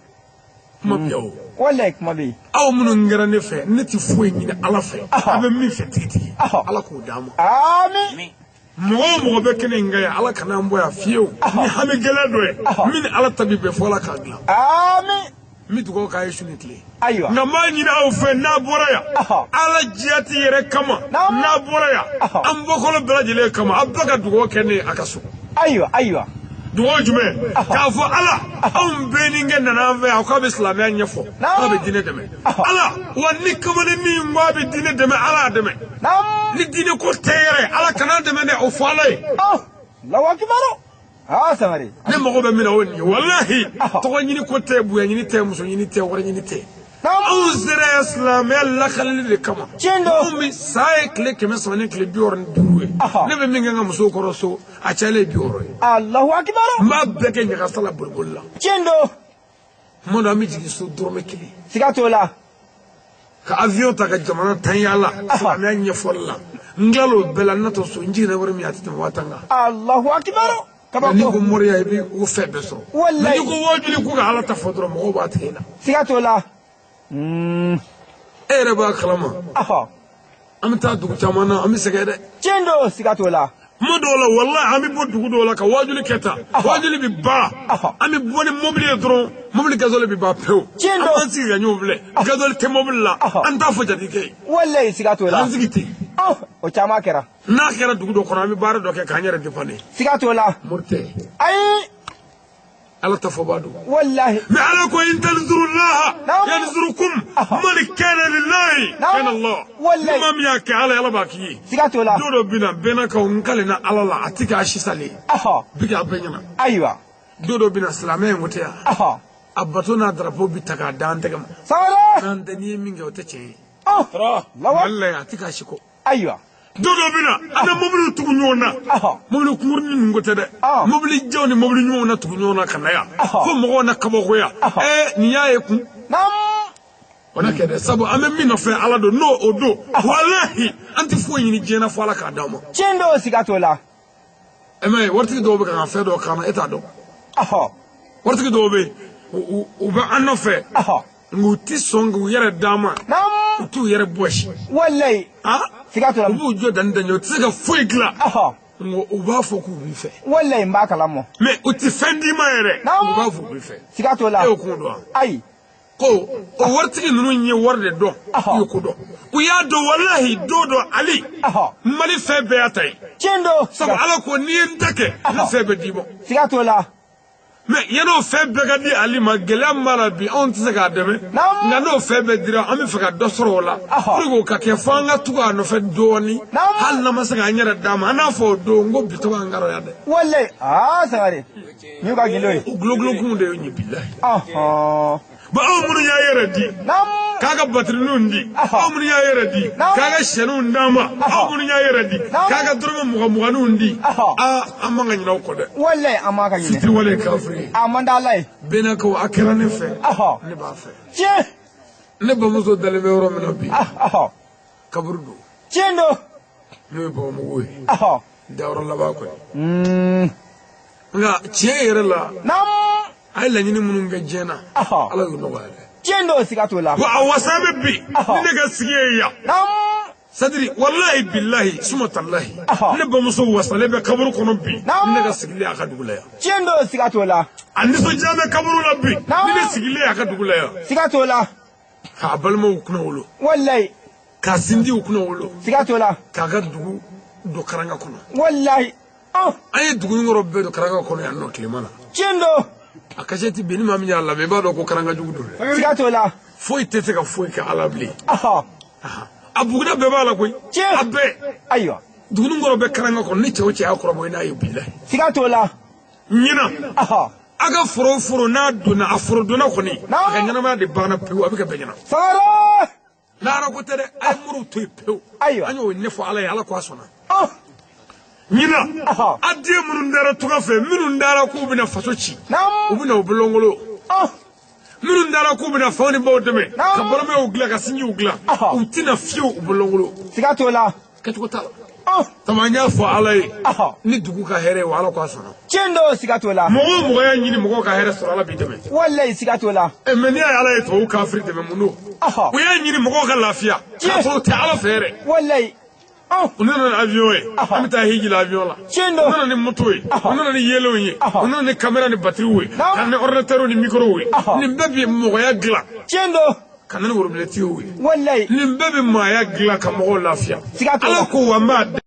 Kuma bɛ yan o. Walayi kuma bɛ yen. Aw minnu kɛra ne fɛ, ne tɛ foyi ɲini Ala fɛ. A bɛ min fɛ tigitigi. Ala k'o d'an ma. Ami. Mɔgɔ o mɔgɔ bɛ kɛnɛ in kan yan, Ala kana an bɔ yan fiyewu. Ni hami gɛlɛn dɔ ye, min ni Ala ta bi bɛn fo Ala k'a dilan. Ami. N bɛ dugawu k'a ye su ni tile. Ayiwa. Nka n b'a ɲini aw fɛ n'a bɔra yan. Ala jati yɛrɛ kama. N'a bɔra yan. An bɔkolo bɛɛ lajɛlen kama. Aw bɛɛ ka dugawu kɛ ne ye a ka so. Ayiwa ayiwa. Dugawu jumɛn? K'a fɔ Ala, anw bɛɛ ni kɛ nana an fɛ yan k'a bɛ silamɛya ɲɛfɔ. K'a bɛ diinɛ dɛmɛ. Ala, wa ni kamalen min ko a bɛ diinɛ dɛmɛ, Ala y'a dɛmɛ. Ni diinɛ ko tɛ yɛrɛ, Ala kana dɛmɛ dɛ, o fɔ Ala ye. Allahu akibaru. Ah, Sangare. Ne mago bɛ min na o ye nin ye. Walahi, tɔgɔ ɲini ko tɛ, bonya ɲini tɛ, muso ɲini tɛ, wari ɲini tɛ. Anw sera yan silamɛya lakalili de kama. Tiɲɛ don. Anw bɛ san ye tile 365 ye. Ne bɛ min kɛ n ka musow kɔrɔ so, a cayalen ye 60 ye. Allahu akibaru. N b'a bɛɛ kɛ ɲagasa la boliboli la. Tiɲɛ don. Tuma dɔ an bɛ jigin so dɔrɔmɛ 1. Siga t'o la. Ka avion ta ka jamana tan yaala silamɛya ɲɛfɔli la. N tilal'o bɛɛ la, n natɔ so, n jiginna wari min a tɛ tɛmɛ 10,000 kan. Allahu akibaru. N'i ko moriya i bɛ o fɛn bɛɛ sɔrɔ. Walayi. N'i ko wajuli ko ka Ala ta fɔ dɔrɔn mɔgɔw b'a tigɛ i la. Siga t'o la. E yɛrɛ b'a kalama. An bɛ taa dugu caman na, an bɛ sɛgɛn dɛ. Tiɲɛ don, siga t'o la. Kuma dɔw la walayi an bɛ bɔ dugu dɔw la ka wajuli kɛ tan. Wajuli bɛ ban. An bɛ bɔ ni mobili ye dɔrɔn, mobili gazɔli bɛ ban pewu. Tiɲɛ don. An b'an sigi ka ɲɔgɔn filɛ. Gazɔli tɛ mobili la. An t'a fɔ jatigikɛ ye. Walayi siga t'o la. An sigi ten. O caman kɛra. N'a kɛra dugu dɔ kɔnɔ, an bɛ baara dɔ kɛ k'an yɛrɛ dépanner. Siga t'o la. Mori tɛ. Ayi. Ala ta fɔ b'a dɔn. Walahi. Mais Ala ko in tansurullaha yansurukum man kana lillahi kana Allah. Walahi. Ni maa min y'a kɛ Ala ye, Ala b'a k'i ye. Siga t'o la. Don dɔ bɛ na, bɛɛ n'a ka n kalenna Ala la, a tɛ k'a si salen. Bi k'a bɛɛ ɲɛna. Ayiwa. Don dɔ bɛ na, silamɛ in ko tɛ yan. A bato n'a drapeau bɛ ta k'a d'an tɛgɛ ma. Sangare. N'an tɛ, n'i ye min kɛ, o tɛ tiɲɛ ye. Walahi a tɛ k'a si kɔ. Ayiwa. Don dɔ bɛ na, an bɛ mobiliw tugu ɲɔgɔn na. Mobili kunkurunin ninnu ko tɛ dɛ. Mobili jɛw ni mobili ɲumanw na tugu ɲɔgɔn na ka na yan. Fo mɔgɔw na kabakoya. Nin y'a ye kun. O na kɛ dɛ, sabu an bɛ min nɔfɛ Ala don, n'o o don. Walahi, an tɛ foyi ɲini diɲɛ na fo Ala k'a d'an ma. Tiɲɛ don, siga t'o la. E m'a ye, waritigi dɔw bɛ ka fɛn dɔw k'an na, e t'a dɔn. Waritigi dɔw bɛ yen, u bɛ an nɔfɛ. Nka u tɛ sɔn k'u yɛrɛ d'an ma. U t'u yɛrɛ bɔsi. Walayi. Siga t'o la. U b'u jɔ danni danni, u tɛ se ka foyi dilan. Nka u b'a fɔ k'u b'i fɛ. Walayi n b'a kalama. Mais u tɛ fɛn d'i ma yɛrɛ. U b'a fɔ k'u b'i fɛ. Siga t'o la. E y'o kun dɔn wa? Ayi. Ko o waritigi ninnu ye wari de dɔn. U ye ko dɔn. U y'a dɔn walahi don dɔ Ali. Mali fɛn bɛɛ y'a ta ye. Tiɲɛ don. Sabu Ala ko n'i ye n ta kɛ, n bɛ fɛn bɛɛ d'i ma. Siga t'o la. Mais yan'o fɛn bɛɛ ka di Ali ma, gɛlɛya min b'a la bi, anw tɛ se k'a dɛmɛ. Nka n'o fɛn bɛɛ dira, an bɛ fɛ ka dɔ sɔrɔ o la. Pour que o ka kɛ, fo an ka tugu a nɔfɛ dɔɔni. Hali n'an ma se k'an yɛrɛ d'a ma, an n'a fɔ o don n ko bi tɔgɔ an karɔ yan dɛ. Walayi, aa Sangare, nin y'u ka gindo ye. O gulogulokun de y'o ɲɛ bilahi. Bon anw minnu y'a yɛrɛ di, k'a ka batirininw di, anw minnu y'a yɛrɛ di, k'a ka sɛninw d'an ma, anw minnu y'a yɛrɛ di, k'a ka dɔrɔmɛ 20-20ninw di, aa an man ka ɲinɛ o kɔ dɛ. Walayi an man ka ɲinɛ. Fitiriwale ye kafiri ye. A man d'Ala ye. Bɛnakaw a kɛra ne fɛ. Ne b'a fɛ. Tiɲɛ. Ne bamuso dalen bɛ yɔrɔ min na bi. Kaburu don. Tiɲɛ don. N'o ye babamugu ye. Dayɔrɔ laban kɔni. Nka tiɲɛ yɛrɛ la. A ye laɲini minnu kɛ diɲɛ na. Ala y'o nɔgɔya dɛ. Tiɲɛ don, siga t'o la. Wa a wasa bɛ bi. Ni ne ka sigi ye yan. C'est-à-dire walahi bilahi suma talahi. Ne bamuso wasalen bɛ kaburu kɔnɔ bi. Ni ne ka sigilen a ka dugu la yan. Tiɲɛ don, siga t'o la. A nisɔndiya bɛ kaburu la bi. Ni ne sigilen a ka dugu la yan. Siga t'o la. K'a balimaw kunna wolo. Walayi. K'a sinjiw kunna wolo. Siga t'o la. K'a ka dugu don karanga kɔnɔ. Walayi. An ye dugu in kɔrɔ bɛɛ don karanga kɔnɔ yan nɔ tilema na. Tiɲɛ don. A kasɛti bi ni maa min y'a lamɛn, i b'a dɔn ko karanga jugu don dɛ. Siga t'o la. Foyi tɛ se ka foyi kɛ Ala bilen. A buguda bɛɛ b'a la koyi. Tiɲɛ. A bɛɛ. Ayiwa. Duguni kɔrɔ bɛ karanga kɔnɔ, ni cɛ o cɛ y'a kɔrɔbɔ i n'a ye bilahi. Siga t'o la. Ɲinan. A ka foro foro n'a donna, a foro donna kɔni. A ka ɲɛnamaya de banna pewu, a bɛ kɛ bɛɛ ɲɛna. Sangare. Lahara ko tɛ dɛ, a ye moriw to yen pewu. Ayiwa. An y'o ɲɛfɔ Ala ye, Ala ko a sɔnna. Ɲinan, a den minnu dara tunga fɛ, minnu dara k'u bɛna faso ci, u bɛna u bolongolo. Minnu dara k'u bɛna faw ni baw dɛmɛ ka bɔlɔmɛw dilan, ka sinjiw dilan, u tɛna fiyewu, u bololangolo. Siga t'o la. Kɛcogo t'a la. Tama, an y'a fɔ Ala ye ni dugu ka hɛrɛ ye wa, Ala k'a sɔnna. Tiɲɛ don, siga t'o la. Mɔgɔ o mɔgɔ y'a ɲini mɔgɔw ka hɛrɛ sɔrɔ, Ala b'i dɛmɛ. Walayi, siga t'o la. Ɛ, mɛ n'i y'a ye Ala ye tubabu kafiri dɛmɛ, mun don? U y'a ɲini mɔgɔw ka lafiya k'a sɔrɔ u tɛ Ala fɛ yɛrɛ. Walayi. U nana ni avion ye, an bɛ taa hiji la avion la. Tiɲɛ don. U nana ni moto ye, u nana ni yeelenw ye, u nana ni caméra ni batterie ye, ka na ni ordinateur ni micro ye. Nin bɛɛ bɛ mɔgɔya dilan. Tiɲɛ don. Ka na ni worobinɛtigiw ye. Walayi. Nin bɛɛ bɛ maaya dilan ka mɔgɔw lafiya. Siga t'o la. Ala ko wa n b'a